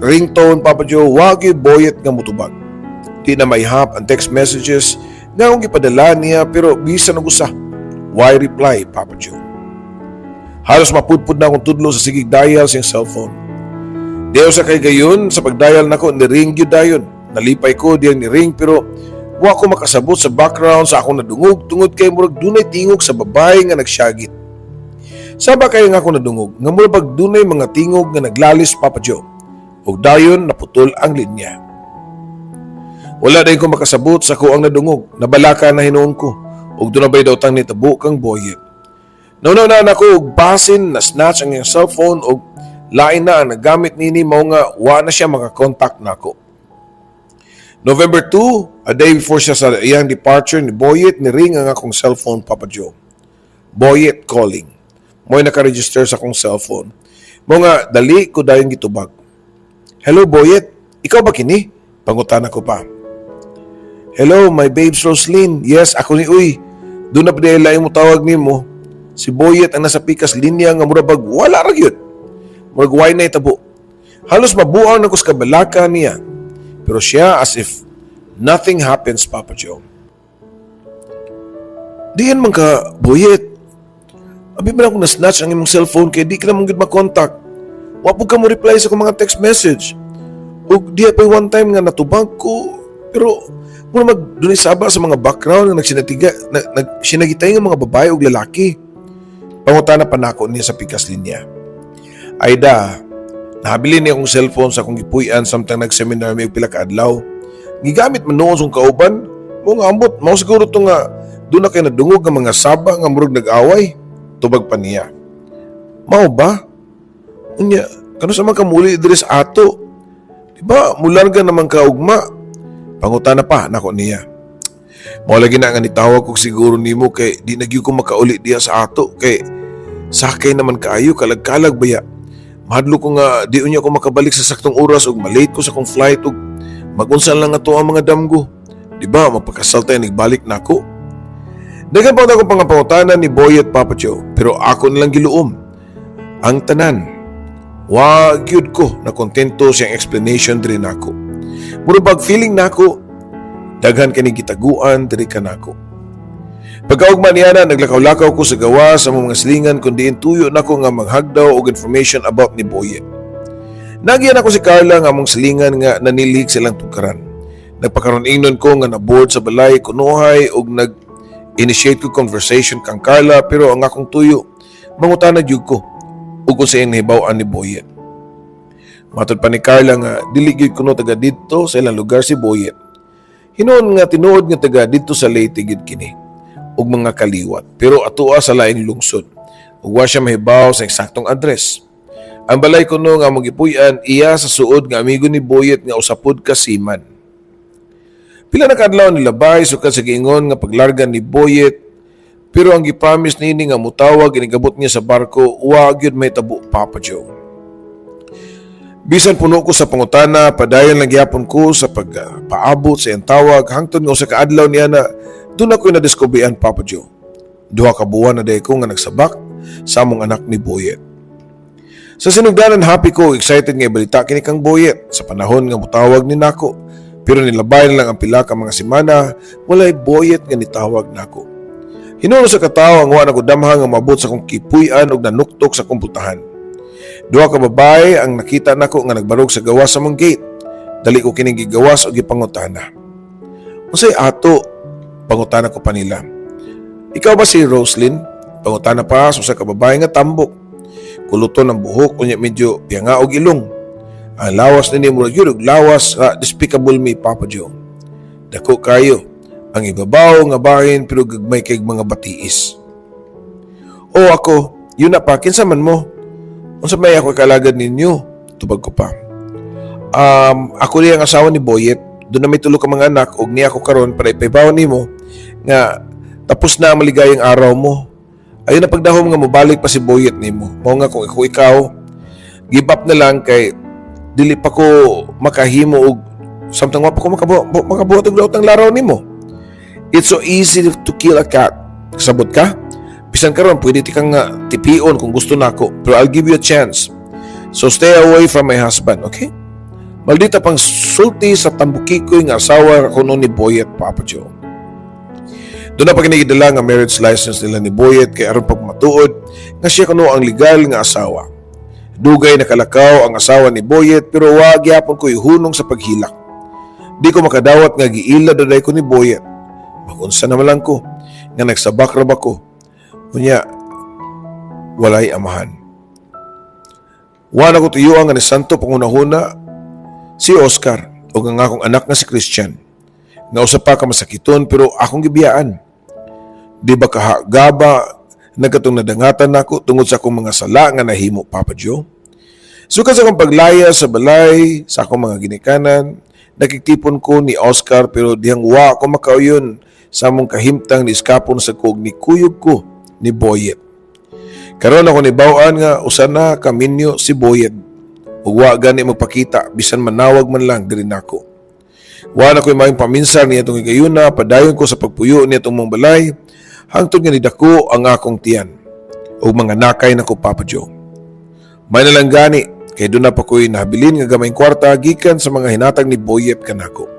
ringtone, Papa Joe, wagi Boyet nga mutubag. Di na maihap ang text messages nga akong gipadala niya, pero bisan og usa, why reply, Papa Joe? Halos mapudpud na akong tudlo sa sigig dial sa iyang cellphone. Di sa kay gayon sa pagdial nako, ni-ring gyud dayon. Nalipay ko diyang ni-ring, pero wa ko makasabot sa background sa akong nadungog tungod kay murag dunay tingog sa babae nga nagsyagit. Saba kay nga ako nadungog nga murag bag dunay mga tingog nga naglalis, Papa Joe. Ug dayon naputol ang linya. Wala dayon ko makasabot sa ako ang nadungog. Nabalaka na hinuon ko. Ug doon na ba'y daw tang nitabo kang Boyet. Nauna na ako og basin na snatch ang iyang cellphone og lain na ang nagamit nini, mao nga wa na siya makakontak nako. November 2, a day before siya sa iyang departure ni Boyet, ni ring ang akong cellphone, Papa Joe. Boyet calling. Mo'y nakaregister sa akong cellphone. Mao nga, dali ko dayon gitubag. "Hello, Boyet. Ikaw ba kini?" Pangutana ko pa. "Hello, my babes Roslyn. Yes, ako ni uy. Duna pa diay laing motawag nimo." Si Boyet ang nasa pikas linya nga mura bag wala ra gyud. Murag way nahitabo. Halos mabuang na ko sa kabalaka niya. Pero siya, as if nothing happens, Papa Joe. "Diin man ka, Boyet? Abi man ako na-snatch ang imong cellphone kay di ka naman gyud makontak. Wa pud ka mo reply sa akong mga text message. Ug diya pa one time nga natubag ko, pero mura mag dunay saba sa mga background nga nagsinatiga nag, nagsinagitay nga mga babae ug lalaki." Pangutana pa nako niya sa pikas linya. "Aida, nahabilin ni akong cellphone sa akong gipuy-an samtang nag-seminar mi og pila ka adlaw. Gigamit man nuon sa akong kauban. Mao nga ambot, mao siguro to nga duna kay nadungog nga mga saba nga murag nag-away." Tubag pa niya. "Mao ba? Unya, kanus-a man ka muli diri sa ato? Di ba, mularga naman ka ugma?" Pangutana pa nako niya. "Mao lagi na nga nitawag ko siguro nimo kay di na gyud ko makauli diya sa ato kay sakay naman kaayo, kalag-kalag baya. Mahadlok ko nga di unya ko makabalik sa saktong oras ug malate ko sa akong flight ug magunsa lang ato ang mga damgo. Di ba magpakasal tayo nagbalik nako?" Daghan pa akong pangapangutana ni Boyet, Papa Joe, pero ako nilang giluom ang tanan. Wa gyud ko na kontento siyang explanation diri nako. Mura bag feeling nako daghan kini gitaguan diri kanako. Pagkaugma niya na, naglakaw-lakaw ko sa gawas sa mga silingan kung diin tuyo nako nga manghagdaw og information about ni Boyet. Nagyan ako si Carla nga among silingan nga nanilhig silang tugkaran. Nagpakaron ingnon ko nga na-bored sa balay kunuhay og nag-initiate ko conversation kang Carla, pero ang akong tuyo mangutana gyud ko ug kung sa iyang nahibaw-an ni Boyet. Matod pa ni Carla nga dili gyud kuno taga didto sa ilang lugar si Boyet. Hinuon nga tinuod nga taga didto sa Leyte gyud kini ug mga kaliwat, pero atoa sa laing lungsod ug wa siya mahibaw sa eksaktong address. Ang balay kuno nga among gipuy-an iya sa suod nga amigo ni Boyet nga usa pod ka seaman. Pila na kaadlaw nilabay sukad sa giingon nga paglarga ni Boyet, pero ang gipromise niini nga mutawag inigabot niya sa barko, wa gyud mahitabo, Papa Joe. Bisan puno ko sa pangutana, padayon lang gyapon ko sa pagpaabot sa iyang tawag hangtod nga usa ka adlaw niya na duna ko'y nadiskubrihan, Papa Joe. 2 ka buwan na diay ko nga nagsabak sa among anak ni Boyet. Sa sinugdanan, happy ko, excited nga ibalita kini kang Boyet sa panahon nga mutawag ni nako. Pero nilabay na lang ang pila ka mga semana, walay Boyet nga nitawag nako. Hinuon sa katawo ang wa na ko damha nga maabot sa akong kipuy-an og nanuktok sa akong pultahan. Duha ka babae ang nakita nako nga nagbarog sa gawas sa among gate. Dali ko kining gigawas og gipangutana. "Unsay ato?" Pangutana ko pa nila. "Ikaw ba si Roslyn?" Pangutana pa sa usa ka babae nga tambok. Kuluton ang buhok unya medyo piyanga og ilong. Ang lawas nini murag gyud og lawas sa Despicable Me, Papa Joe. Dako kayo ang ibabaw nga bahin pero gagmay kay mga batiis. "O ako, yun na pa, kinsa man mo? Unsa may ako kalagad ninyo?" Tubag ko pa. "Ako niya ang asawa ni Boyet. Duna may tulo ka mga anak og niya ako karon para ipahibaw nimo nga tapos na ang maligayang araw mo. Ayaw na pagdahom nga mobalik pa si Boyet nimo. Mao nga kung ako ikaw, give up na lang kay dili pa ko makahimo og samtang wa pa ko makabuhat og daotang laraw nimo. It's so easy to kill a cat. Kasabot ka? Bisan karon pwede ti kang tipion kung gusto nako, pero I'll give you a chance. So stay away from my husband, okay?" Maldita pang sulti sa tambukikoy nga asawa kuno ni Boyet, Papa Joe. Duna pa kini gidala nga marriage license nila ni Boyet kay aron pagmatuod nga siya kuno ang legal nga asawa. Dugay nakalakaw ang asawa ni Boyet pero wa gyapon ko ihunong sa paghilak. Di ko makadawat nga giila daday ko ni Boyet. Magunsa naman lang ko nga nagsabak ra ba ko. Unya walay amahan. Wa na ko tuyuan nga ni Santo pangunahuna si Oscar o ang akong anak nga si Christian. Nga usa pa ka masakiton pero akong gibiyaan. Di ba kahagaba nagkatong nadangatan nako tungod sa akong mga sala nga nahimo, Papa Joe? Sukad sa akong paglaya sa balay, sa akong mga ginikanan, Nakigtipon ko ni Oscar, pero dihang wa ko makauyon sa among kahimtang, niiskapon sa ko og nikuyog ko ni Boyet. Karon ako nibaw-an nga usa na ka minyo si Boyet ug wa gani magpakita bisan manawag man lang diri nako. Wa na ko'y maayong paminsar niya itong higayuna, padayon ko sa pagpuyo niya itong mong balay, hangtod nga nidako ang akong tiyan ug mga nakay na ko, Papa Joe. May nalang gani, kay duna pa ko'y nahabilin nga gamayng kwarta gikan sa mga hinatag ni Boyep kanako.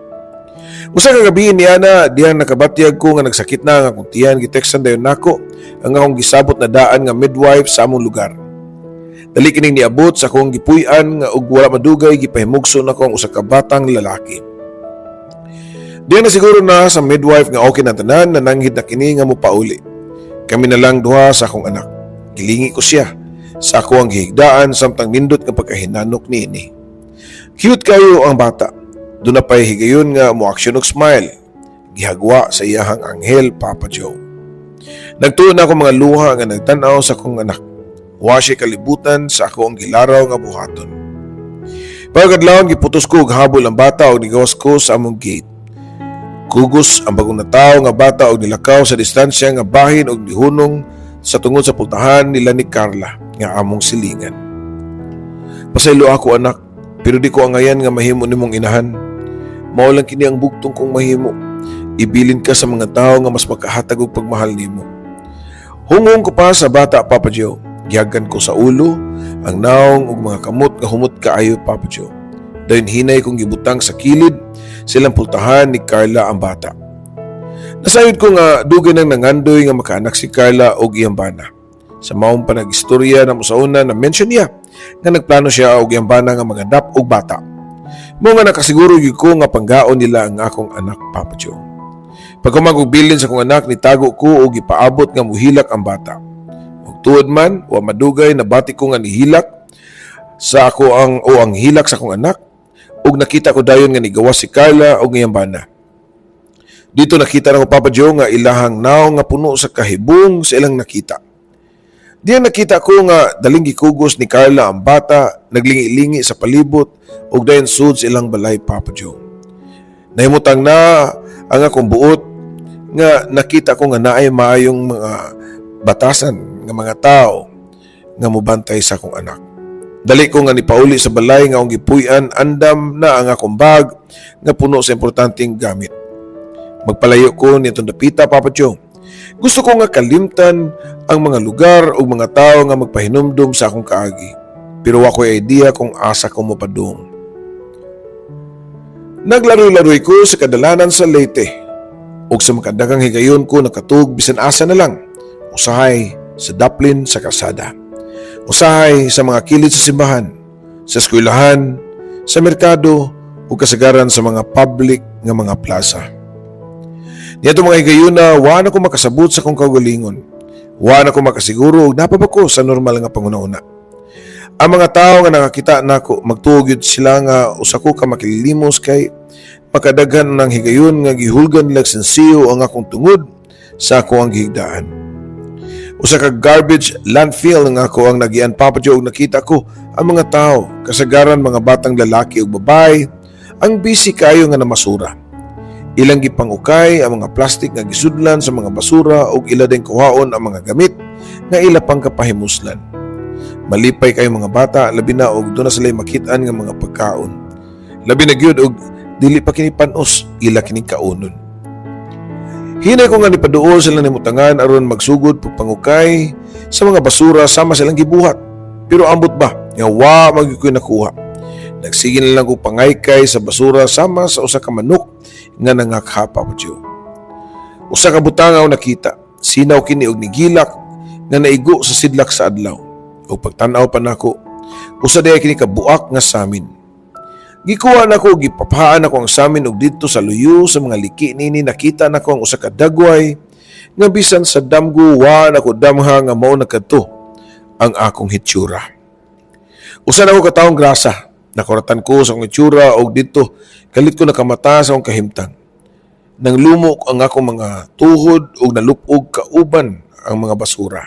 Usa ka gabi niya na diyang nakabatyag ko nga nagsakit na ang akong tiyan, gitekstan dayon nako ang akong gisabot na daan nga midwife sa among lugar. Dali kining niabot sa akong gipuy-an nga og wala madugay gipahimugso nako ang usa ka batang lalaki. Diyan na siguro na sa midwife nga okay na tanan, nananghid na kini nga mopauli. Kami na lang duha sa akong anak. Gilingi ko siya sa ako ang gihigdaan samtang nindot nga pagkahinanok niini. Cute kayo ang bata. Duna pa'y higayon nga mo action og smile. Gihagwa sa iyahang anghel, Papa Joe. Nagtuon na ako mga luha nga nagtan-aw sa akong anak. Wa siya kalibutan sa ako ang gilaraw nga buhaton. Pagkadlawon, giputos ko og habol ang bata og nigawas ko sa among gate. Kugos ang bagong natawo nga bata og nilakaw sa distansya nga bahin og nihunong sa tungod sa pultahan nila ni Carla nga among silingan. "Pasaylo ako, anak, pero di ko angayan nga mahimo nimong inahan. Mao lang kini ang bugtong kong mahimo. Ibilin ka sa mga tao nga mas makahatag og pagmahal nimo." Hunghong ko pa sa bata, Papa Joe. Gihagan ko sa ulo, ang naong ug mga kamot nga humot kaayo, Papa Joe. Dayon hinay kong gibutang sa kilid silang pultahan ni Carla ang bata. Nasayod ko nga dugay nang nangandoy nga makaanak si Carla og iyang bana. Sa maong panag-istorya na sa una, na mention niya nga nagplano siya og iyang bana nga mag-adopt og bata. Mao nga nakasiguro gyud ko nga panggaon nila ang akong anak, Papa Joe. Pagkahuman og bilin sa akong anak, nitago ko og gipaabot nga muhilak ang bata. Ug tuod man, wa madugay nabati ko nga nihilak sa ako ang o ang hilak sa akong anak ug nakita ko dayon nga nigawas si Carla og iyang bana. Dito nakita nako, Papa Joe, nga ilahang naong nga puno sa kahibong sa ilang nakita. Diyan nakita ko nga daling gikugos ni Carla ang bata, naglingi-lingi sa palibot ug dayon sud sa ilang balay, Papa Joe. Nahimutang na ang akong buot nga nakita ko nga naay maayong mga batasan nga mga tao nga mobantay sa akong anak. Dali ko nga nipauli sa balay nga akong gipuy-an, andam na ang akong bag nga puno sa importanteng gamit. Magpalayo ko nitong dapita, Papa Joe. Gusto ko nga kalimtan ang mga lugar o mga tao nga magpahinumdum sa akong kaagi. Pero wa ko'y idea kung asa ko mopadung. Naglaroy-laroy ko sa kadalanan sa Leyte. Ug sa makadaghang higayon ko nakatug bisan asa na lang. Usahay sa daplin sa kalsada. Usahay sa mga kilid sa simbahan, sa eskwelahan, sa merkado ug kasagaran sa mga public nga mga plaza. Niadto mga higayuna, wa na ko makasabot sa akong kaugalingon. Wa na ko makasiguro og naa pa ba ko sa normal nga panghuna-huna. Ang mga tao nga nakakita nako, magtuo gyud sila nga usa ko ka makililimos kay makadaghan ng higayon nga gihulgan nila sensiyo ang akong tungod sa ako ang gihigdaan. Usa ka garbage landfill nga ako ang nagian, Papa Joe, ug nakita ko ang mga tao, kasagaran mga batang lalaki ug babae, ang busy kayo nga namasura. Ilang gipangukay ang mga plastic nga gisudlan sa mga basura ug ila din kuhaon ang mga gamit nga ila pang kapahimuslan. Malipay kayo mga bata, labi na og duna sila makit-an nga mga pagkaon. Labi na gyud og dili pa kini panos, ila kining kaunon. Hinay ko nga nipaduol sila nimutangan aron magsugod pagpangukay sa mga basura sama silang gibuhat. Pero ambot ba nga wa man gyud ko'y nakuha. Nagsige na lang ko pangaykay sa basura sama sa usa ka manok nga nangakha, Papa Joe. Usa ka butang ang nakita, sinaw kini og nigilak nga naigo sa sidlak sa adlaw. Ug pagtan-aw pa nako, usa diay kini ka buak nga samin. Gikuha nako, gipaphaan nako ang samin ug didto sa luyo sa mga liki nini nakita nako ang usa ka dagway nga bisan sa damgo wa nako damha nga mao na kadto ang akong hitsura. Usa na ko katawong grasa. Nakuratan ko sa akong itsura og didto kalit ko nakamata sa akong kahimtang. Nang lumok ang akong mga tuhod ug nalupog kauban ang mga basura.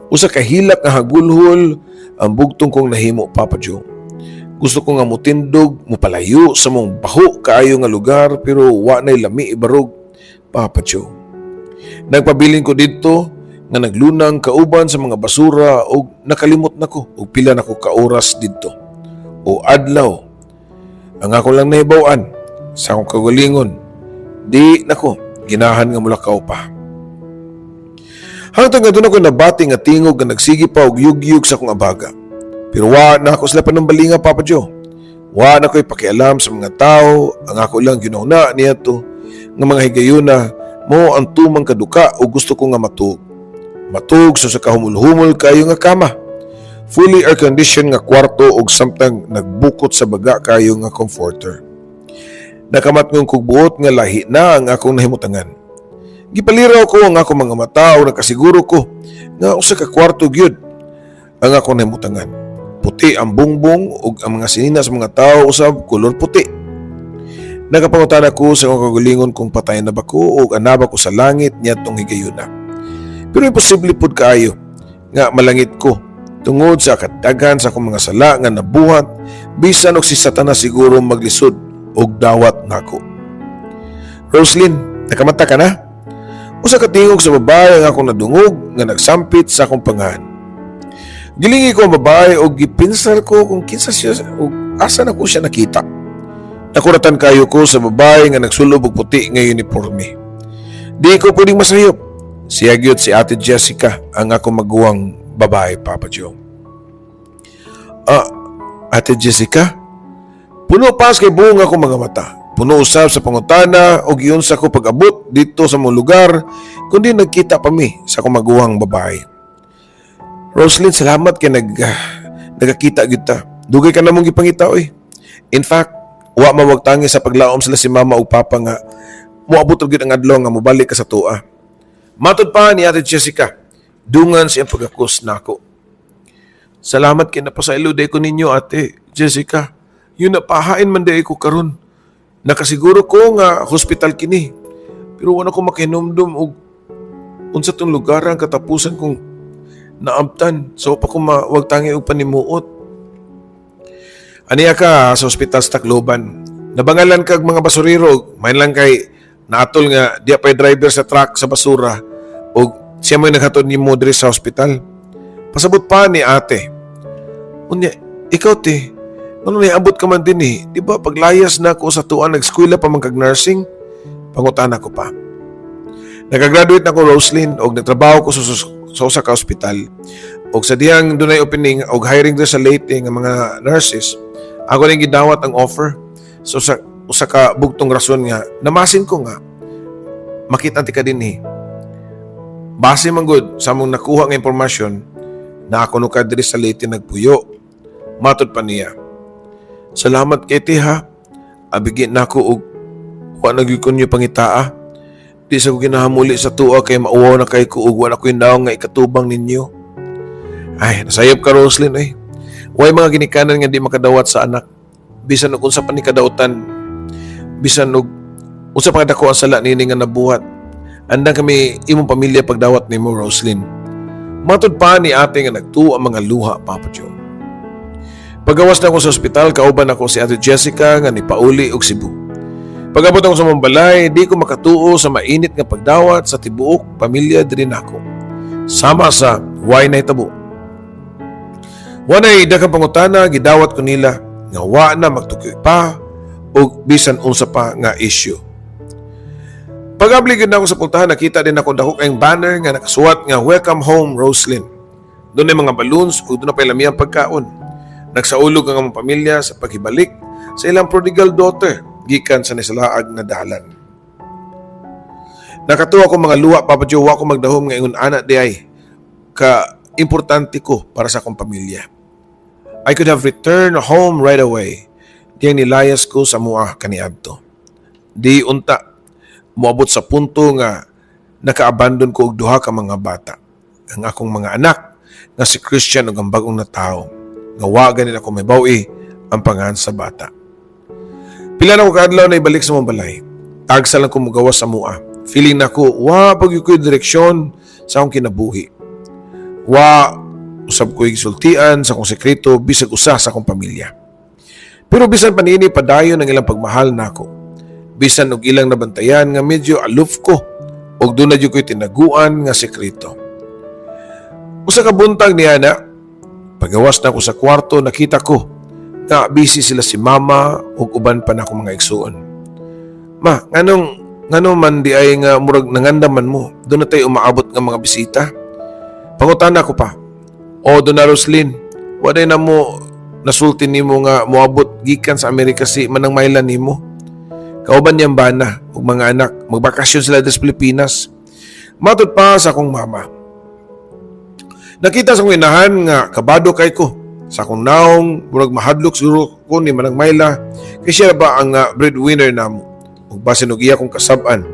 Usa ka hilak nga hagulhol ang bugtong kong nahimo, Papa Joe. Gusto ko nga mutindog, mupalayo sa mong baho kaayo nga lugar, pero wa na'y lami ibarog, Papa Joe. Nagpabilin ko didto nga naglunang kauban sa mga basura og nakalimot nako og pila nako ka oras didto o adlaw. Ang ako lang nahibaw-an sa akong kagalingon, di nako ginahan nga mulakaw pa. Hangtod nga duna ko nabati nga tingog nga nagsige pa og yugyug sa akong abaga. Pero wa na ako sila panumbalinga, Papa Joe. Wa na ko'y pakialam sa mga tao. Ang ako lang ginuna niadto nga mga higayuna mao ang tumang kaduka o gusto ko nga matug. Matug sa kahumul-humol kayo nga kama. Fully air-conditioned nga kwarto og samtang nagbukot sa baga kayo nga comforter. Nakamatngon kog buot nga lahi na ang akong nahimutangan. Gipaliraw ko ang akong mga mata o nakasiguro ko nga usa ka kwarto gyud ang akong nahimutangan. Puti ang bungbong ug ang mga sinina sa mga tao usab kolor puti. Nakapangutana ko sa akong kagalingon kung patay na ba ko o anaba ko sa langit niadtong higayuna. Pero imposible pud kaayo nga malangit ko tungod sa kadaghan sa akong mga sala nga nabuhat, bisan og si Satanas siguro maglisod og dawat nako. "Roslyn, nakamata ka na?" Usa ka tingog sa babae ang akong nadungog nga nagsampit sa akong pangahan. Gilingi ko ang babae og gipinsar ko kung kinsa siya og asa na ko siya nakita. Nakuratan kayo ko sa babae nga nagsulob og puti nga uniforme. Di ko pwedeng masayop. Siya gyud si Ate Jessica, ang akong maguwang babae, Papa Joe. "Ah, Ate Jessica?" Puno pa kay buong akong mga mata. Puno usab sa pangutana og giunsa ko pag-abot didto sa mong lugar kundi nagkita pa mi sa akong maguwang babae. "Roslyn, salamat kay nagakita gyud ta. Dugay ka na mong gipangita oy. In fact, wa mawagtangi sa paglaom sila si mama ug papa nga moabot og gyud ang adlaw nga mobalik ka sa atoa." Matod pa ni Ate Jessica, dungan siyang pagakos nako. "Salamat kay napasaylo diay ko ninyo, Ate Jessica. Yun napahain man diay ko karon. Nakasiguro ko nga hospital kini. Pero wala ko makahinumdum og unsa tong lugar ang katapusan kong naabtan. So pa ko mawagtangi og panimuot." "Aniya ka sa ospital sa Tacloban. Nabangalan kag mga basurero, main lang kay naatol nga diya pa'y driver sa truck sa basura og siya mo'y naghatod nimo diri sa ospital." Pasabot pa ni ate. "Unya, ikaw te, ano niabot ka man din eh? Di ba paglayas na ako sa tuan, nag-eskwela pa man kag nursing?" Pangutana ko pa. "Nakagraduate na ko, Roslyn, og nagtrabaho ko sa usa ka ospital. Og sa diyang dunay opening og hiring diri sa Leyte nga mga nurses, ako ning gidawat ang offer. So sa usa ka bugtong rason nga namasin ko nga makita ti ka dinhi. Base man gud sa among nakuha nga impormasyon na ako no ka diri sa Leyte nagpuyo." Matod pa niya. "Salamat kay te ha. Abigi nako og wa na gyud ko ninyo pangitaa. Di sa ko ginahamuli sa tuwa kay mauwaw na kay ko ug wala ko'y nawong nga ikatubang ninyo." "Ay, nasayop ka, Roslyn eh. Way mga ginikanan nga di makadawat sa anak. Bisan og unsa pa ni kadautan, bisan og unsa pa kadako ang sala nini nga nabuhat. Andam kami imong pamilya pagdawat nimo, Roslyn." Matod pa ni ate nga nagtuo ang mga luha, Papa Joe. Pagawas na ako sa ospital, kauban ako si Ate Jessica nga nipauli og Cebu. Pag-abot ako sa among balay, di ko makatuo sa mainit nga pagdawat sa tibuok pamilya diri nako. Sama sa way nahitabo. Wanay daghang pangutana, gidawat ko nila nga wa na magtukoy pa og bisan unsa pa nga issue. Pag-abli gyud nako sa pultahan, nakita din ako dako kayong banner nga nakasuwat nga "Welcome Home Roslyn." Duna mga balloons ug duna pa'y lamiyang pagkaon. Nagsaulog ang among pamilya sa paghibalik sa ilang prodigal daughter gikan sa nisalaag na dalan. Nakatuo ko mga luha, Papa Joe, wa ko magdahom nga ingon ana di ay ka importante ko para sa akong pamilya. I could have returned home right away. Diyang nilayas ko sa mua kaniadto. Di unta moabot sa punto nga naka-abandon ko og duha ka mga bata. Ang akong mga anak nga si Christian ug ang bagong natawo. Nga wa ganin ako mahibaw-i ang pangalan sa bata. Pila na ko kaadlaw na ibalik sa mong balay. Tagsa lang ko mugawas sa mua. Feeling nako, wa pa gyud ko'y direksyon sa akong kinabuhi. Wa usab ko'y gisultian sa akong sekreto bisag usa sa akong pamilya. Pero bisan pa niini, padayon ang ilang pagmahal nako. Bisan og ilang nabantayan nga medyo aloof ko og duna jud ko'y tinaguan nga sekreto. Usa ka buntag niya na, pagawas na ako sa kwarto, nakita ko nga busy sila si Mama ug uban pa nako mga igsuon. "Ma, nganong ngano man diay nga murag nangandaman mo? Duna tay umaabot nga mga bisita?" Pangutana ko pa. "O duna, Roslyn, wa na mo nasulti nimo nga moabot gikan sa Amerika si Manang Mayla nimo. Kauban niyang bana ug mga anak, magbakasyon sila sa Pilipinas." Matod pa sa akong mama. Nakita sa akong inahan nga kabado kay ko. Sa akong naong, murag mahadlok siguro ko ni Manang Mayla kay siya ba ang breadwinner namo. Ug basin og iya kong kasab-an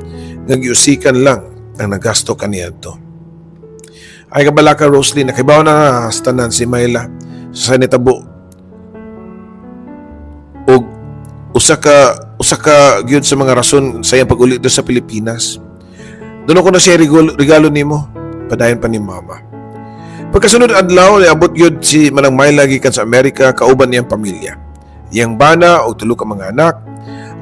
nga giusikan lang ang nagasto kaniadto. "Ay kabalaka, Roslyn, nakahibaw na sa tanan si Mayla sa nitabo ug usa ka gyud sa mga rason sa iyang pag-uli dito sa Pilipinas. Doon ako na siya regalo nimo." Padayon pa ni Mama. Pagkasunod adlaw, niabot gyud si Manang Mayla gikan sa Amerika kauban niyang pamilya. Iyang bana og tulo ka mga anak.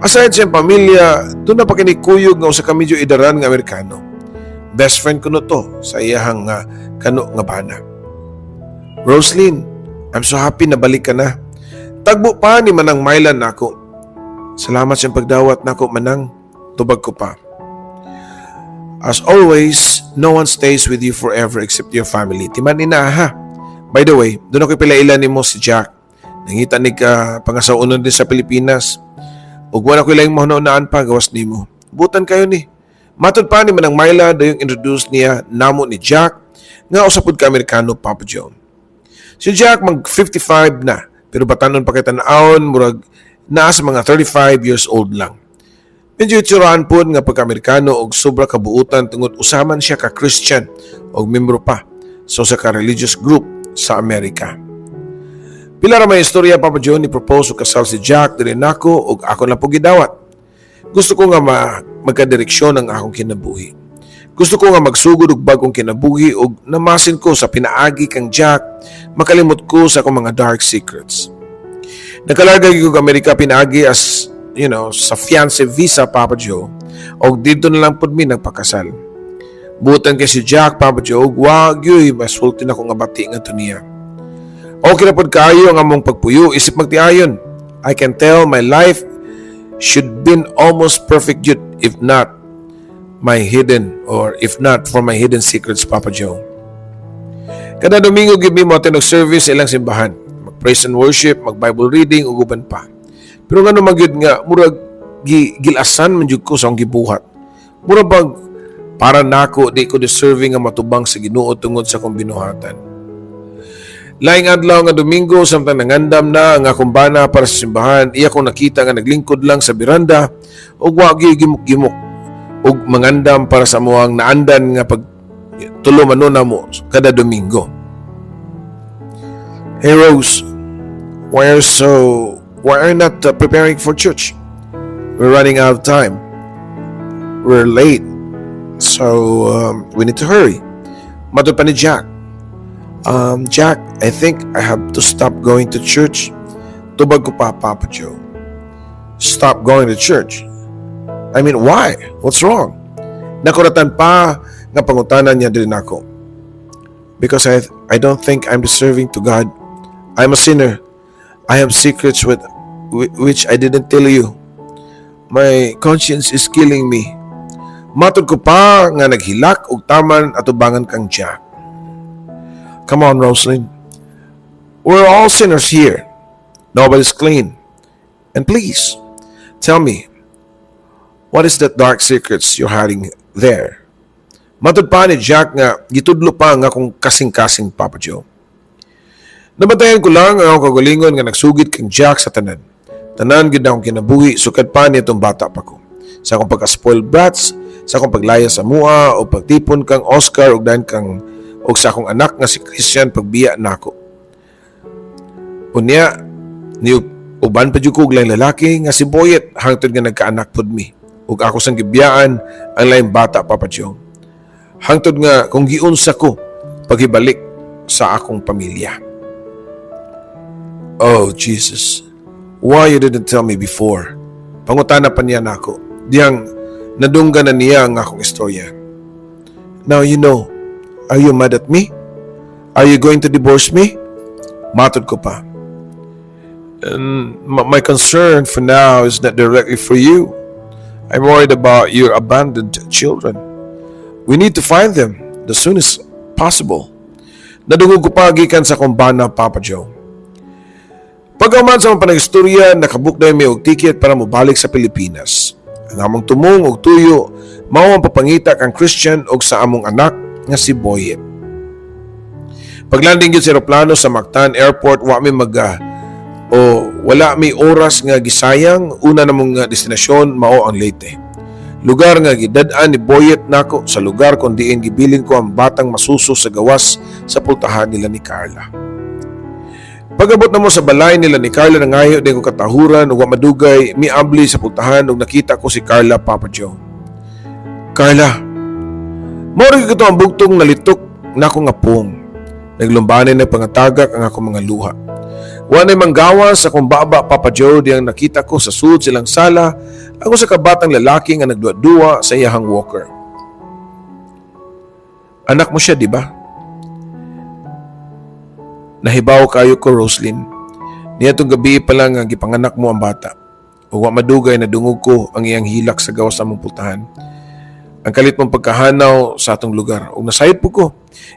Aside sa iyang pamilya, duna pa kini kuyog nga usa ka medyo idaran nga Amerikano. Best friend kuno to sa iyahang kano nga bana. "Roslyn, I'm so happy na balik ka na." Tagbo pa ni Manang Mayla nako. "Salamat sa pagdawat nako, Manang," tubag ko pa. "As always, no one stays with you forever except your family. Timan ina ha. By the way, duna ko'y pilaila nimo si Jack. Nangita ni ka pangasawon din sa Pilipinas. Ug wala ko'y laing mahuna-hunaan pa gawas nimo. Butan kayo ni." Matod pa ni Manang Mayla, dayong introduce niya namo ni Jack nga usa pud ka Amerikano, Papa Joe. Si Jack mag 55 na pero batanon pa kay tan-awon, murag naa sa mga 35 years old lang. Medyo itsuraan pod nga pagka-Amerikano og sobra kabuutan tungod usaman siya ka Christian og membro pa sa usa ka religious group sa Amerika. Pila ra may istorya, Papa Joe, ni propose og kasal si Jack diri nako ug ako lang po gidawat. Gusto ko nga magkadireksyon ang akong kinabuhi. Gusto ko nga magsugod og bagong kinabuhi ug namasin ko sa pinaagi kang Jack, makalimot ko sa akong mga dark secrets. Nakalarga gyud ko Amerika pinaagi as sa fiancé visa, Papa Joe, og didto na lang pud mi nagpakasal. Butan kay si Jack, Papa Joe, ug wa gyuy masulti nako nga bati ngadto niya. Okay na pud kaayo ang among pagpuyo isip magtiayon. I can tell my life should been almost perfect jud if not for my hidden secrets, Papa Joe. Kada Domingo gyud mi mo og service sa ilang simbahan. Mag praise and worship, mag Bible reading ug uban pa. Pero ngano man gyud nga murag gilasan man jud ko sa akong gibuhat. Murag bag para nako di ko deserving nga matubang sa Ginoo tungod sa akong binuhatan. Laing adlaw nga Domingo, samtang nangandam na ang akong bana para sa simbahan, iya kong nakita nga naglingkod lang sa biranda ug wa gyud gimok-gimok ug mangandam para sa amuang naandan nga pag tulo man namo kada Domingo. "Hey Rose, why are you not preparing for church? We're running out of time. We're late. So we need to hurry." Matod pa ni Jack. "Jack, I think I have to stop going to church." Tubag ko pa, Papa Joe. "Stop going to church? I mean, why? What's wrong?" Nakuratan pa nga pangutana niya din ako. "Because I don't think I'm deserving to God. I'm a sinner. I have secrets with which I didn't tell you. My conscience is killing me." Matod ko pa nga naghilak og taman atubangan kang Jack. "Come on, Roslyn. We're all sinners here. Nobody's clean. And please, tell me, what is that dark secrets you're hiding there?" Matod pa ni Jack nga gitudlo pa nga akong kasing-kasing, Papa Joe. Nabantayan ko lang ang akong kagalingon nga nagsugid kang Jack sa tanan. Tanan gid na akong kinabuhi sukad pa nitong bata pa ko. Sa akong pagka-spoiled brats, sa akong paglaya sa mua o pagtipon kang Oscar ug dayon kang og sa akong anak nga si Christian pagbiya nako. Unya ni uban pa jud ko og laing lalaki nga si Boyet hangtod nga nagkaanak pud mi. Ug ako sang gibiyaan ang laing bata, Papa Joe. Hangtod nga kung giunsa ko paghibalik sa akong pamilya. Oh Jesus, Why you didn't tell me before? Pangutana pa niya nako diyang nadunggan na niya ang akong istorya. Now you know. Are you mad at me? Are you going to divorce me? Matod ko pa. And my concern for now is not directly for you. I'm worried about your abandoned children. We need to find them the soonest possible. Nadungog ko pa gikan sa akong bana, Papa Joe. Pagkahuman sa among panagistorya, nakabook na mi og ticket para mobalik sa Pilipinas. Ang among tumong og tuyo mao ang pagpangita kang Christian og sa among anak nga si Boyet. Paglanding gyud sa eroplano sa Mactan Airport, wa mi mag o wala mi oras nga gisayang. Una namong nga destinasyon mao ang Leyte. Lugar nga gidad-an ni Boyet nako sa lugar kung diin gibilin ko ang batang masuso sa gawas sa pultahan nila ni Carla. Pag-abot namo sa balay nila ni Carla, nangayo din ko katahuran ug wa madugay miabli sa pultahan ug nakita ko si Carla, Papa Joe. Carla, mao ra gyud ang bugtong nalitok nako nga pung. Naglumbanay na pangatagak ang akong mga luha. Wa na'y manggawas sa akong baba, Papa Joe, diyang nakita ko sa sud silang sala ang usa ka batang lalaki nga nagduwa-duwa sa iyahang walker. Anak mo siya, di ba? Nahibaw kayo ko, Roslyn. Niadtong gabi pa lang nga gipanganak mo ang bata. Ug wa madugay nadungog ko ang iyang hilak sa gawas sa among pultahan. Ang kalit mong pagkahanaw sa atong lugar. Ug nasayod po ko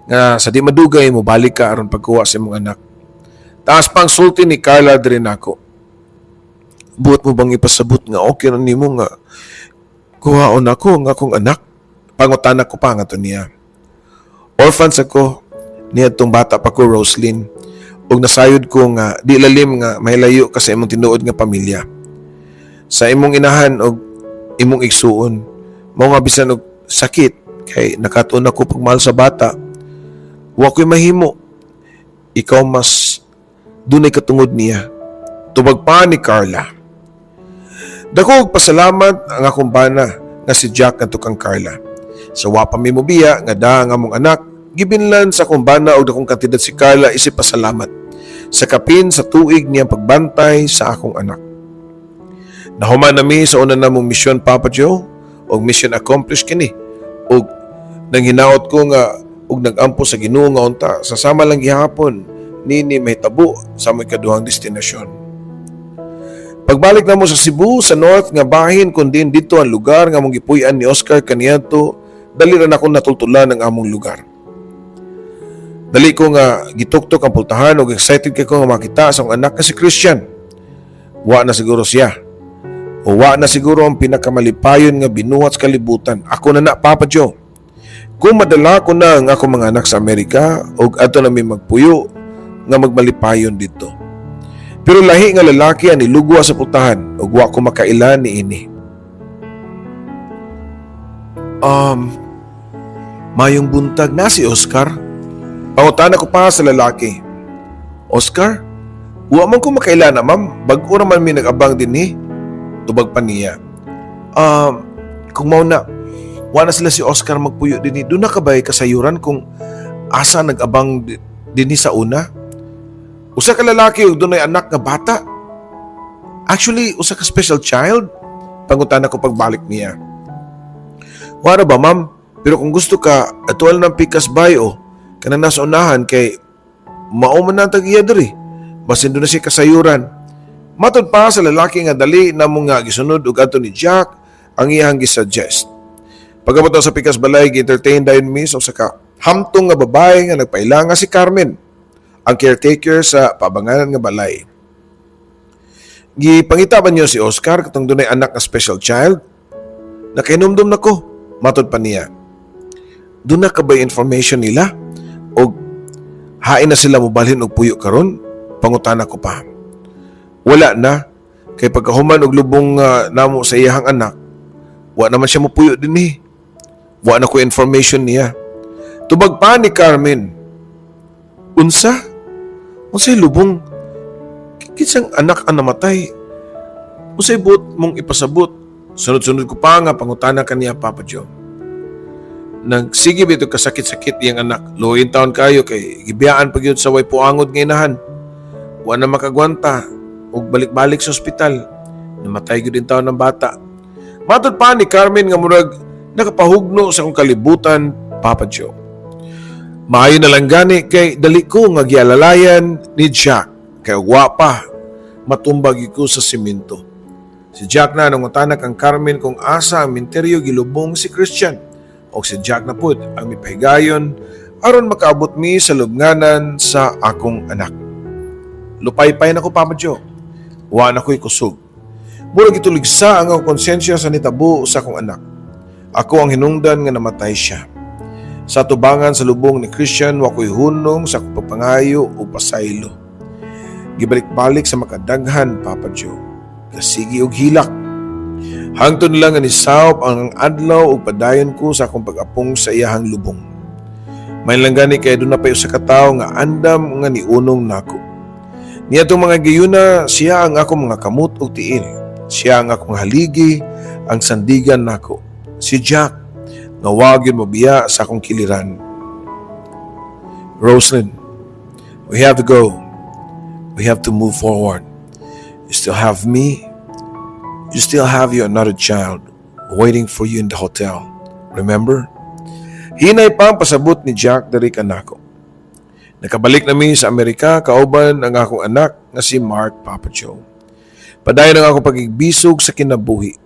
nga sa di madugay mo balik ka aron pagkuha sa imong anak. Taas pa ang sulti ni Carla diri nako. Buot mo bang ipasabot nga okay na nimo nga kuhaon ako ang akong anak? Pangutana ko pa nga to niya. Orphans ako niadtong bata pa ko, Roslyn. Ug nasayod ko nga di lalim nga mahilayo ka sa imong tinuod nga pamilya. Sa imong inahan og imong igsuon. Mao nga bisan og sakit kay nakatuon ako pagmahal sa bata. Wa ko'y mahimo. Ikaw mas dunay katungod niya. Tubag pa ni Carla. Dako og pasalamat ang akong bana nga si Jack ngadto kang Carla. Sa wa pa mi mobiya nga daa ang among anak, gibinlan sa akong bana og dakong kantidad si Carla isip pasalamat sa kapin sa tuig niyang pagbantay sa akong anak. Nahuman nami sa una namong misyon, Papa Joe, og mission accomplished kini. Og nang hinaot ko nga og nagampo sa Ginoo nga unta sa sama lang gihapon nini mahitabo sa among ikaduhang destinasyon. Pagbalik namo sa Cebu, sa north nga bahin kun diin didto ang lugar nga among gipuy-an ni Oscar kaniadto, dali ra nakong natultulan ang among lugar. Dali ko nga gituktok ang pultahan ug excited kay ko nga makita sa akong anak nga si Christian. Wa na siguro siya. O wa na siguro ang pinakamalipayon nga binuhat sa kalibutan. Ako na na, Papa Joe. Kung madala ko na ang akong mga anak sa Amerika ug adto na mi magpuyo nga magmalipayon didto. Pero lahi nga lalaki ang nilugwa sa pultahan ug wa ko makaila niini. Mayong buntag, na si Oscar? Pangutana ko pa sa lalaki. Oscar? Wa man ko makaila na, ma'am. Bag-o naman mi nag-abang dinhi. Tubag pa niya. Kung mao na, wa na sila si Oscar magpuyo dinhi. Duna ka ba'y kasayuran kung asa nag-abang dinhi sa una? Usa ka lalaki ug dunay anak nga bata. Actually, usa ka special child. Pangutana ko pagbalik niya. Wala ba, ma'am? Pero kung gusto ka, atual ng pikas bay o kanang nasa unahan kay mao man na ang tag-iya diri. Basin duna siya kasayuran. Matod pa sa lalaki nga dali na mo nga gisunod ug adto ni Jack ang iyang gisuggest. Pag-abot sa pikas balay, gi-entertain dayon mi sa usa ka hamtong nga babae nga nagpaila nga si Carmen, ang caretaker sa paabanganan nga balay. Gipangita ba niyo si Oscar katong dunay anak nga special child? Nakahinumdum na ko, matod pa niya. Duna ka ba information nila? O hain na sila mobalhin og puyo karon? Pangutana ko pa. Wala na kay pagkahuman og lubong namo sa iyahang anak, wa naman siya mopuyo dinhi. Wa na ko information niya. Tubag pa ni Carmen. Unsa? Unsay lubong? Kinsang anak ang namatay? Unsay buot mong ipasabot? Sunod-sunod ko pa nga pangutana kaniya, Papa Joe. Nagsige bitaw kasakit-sakit iyang anak. Luoy intawon kayo kay gibiyaan pa gyud sa way puangod nga inahan. Wa na makagwanta. Ug balik-balik sa ospital. Namatay gyud intawon ang bata. Matod pa ni Carmen nga murag nakapahugno sa akong kalibutan, Papa Joe. Maayo na lang gani kay dali ko nga gialalayan ni Jack kay wa pa matumba gyud ko sa simento. Si Jack na nangutana kang Carmen kung asa ang minteryo gilubong si Christian. O si Jack na pud ang mipahigayon aron makaabot mi sa lubnganan sa akong anak. Lupaypay na ko, Papa Joe. Wa na ko'y kusog. Murag gituligsa ang akong konsensya sa nitabo sa akong anak. Ako ang hinungdan nga namatay siya. Sa tubangan sa lubong ni Christian, wa ko'y hunong sa akong pagpangayo o pasaylo. Gibalik-balik sa makadaghan, Papa Joe. Kasigi og hilak. Hangtod lang nga nisawop ang adlaw ug padayon ko sa akong pag-apong sa iyahang lubong. Maayo lang gani kay duna pay usa ka tawo nga andam nga niunong nako. Niadtong mga higayuna, siya ang akong mga kamot ug tiil. Siya ang akong haligi, ang sandigan nako. Si Jack, nga wa gyud mobiya sa akong kiliran. Roslyn, we have to go. We have to move forward. You still have me. You still have your another child waiting for you in the hotel. Remember? Hinay pa ang pasabot ni Jack diri kanako. Nakabalik na mi sa Amerika kauban ang akong anak nga si Mark, Papa Joe. Padayon ang akong pagigbisog sa kinabuhi.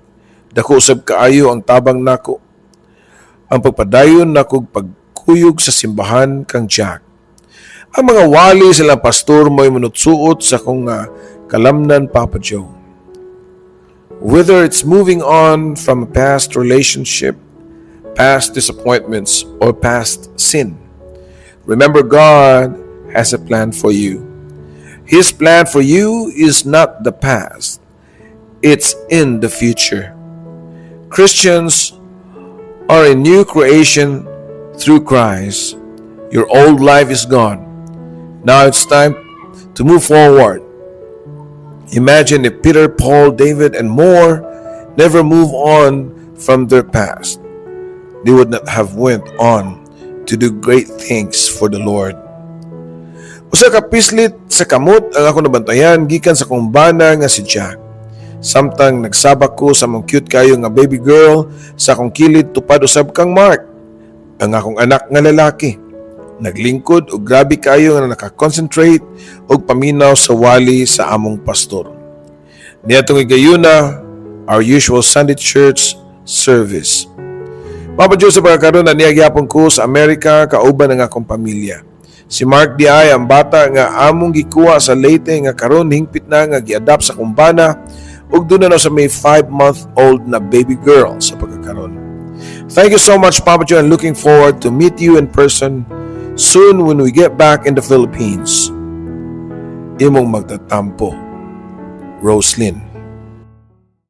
Dako usab kaayo ang tabang nako. Ang pagpadayon nakog pagkuyog sa simbahan kang Jack. Ang mga wali sa ilang pastor mo'y munutsuot sa akong kalamnan, Papa Joe. Whether it's moving on from a past relationship, past disappointments, or past sin, remember, God has a plan for you. His plan for you is not the past, it's in the future. Christians are a new creation through Christ. Your old life is gone. Now it's time to move forward. Imagine if Peter, Paul, David, and more never move on from their past. They would not have went on to do great things for the Lord. Usa ka pislit sa kamot ang ako nabantayan gikan sa akong bana nga si Jack. Samtang nagsabak ko sa among cute kayo nga baby girl sa akong kilid, tupad usab kang Mark, ang akong anak nga lalaki. Naglingkod og grabe kayo nga nakakonsentrate og paminaw sa wali sa among pastor. Niadtong higayuna, our usual Sunday church service. Papa Joe, sa pagkakaroon na niya gyapon ko sa Amerika kauban ang akong pamilya. Si Mark diay ang bata nga among gikuha sa Leyte nga karon hingpit na nga giadapt sa akong bana ug duna na sa may 5-month-old na baby girl sa pagkakaroon. Thank you so much, Papa Joe, and looking forward to meet you in person soon when we get back in the Philippines. Imong magtatampo, Roslyn.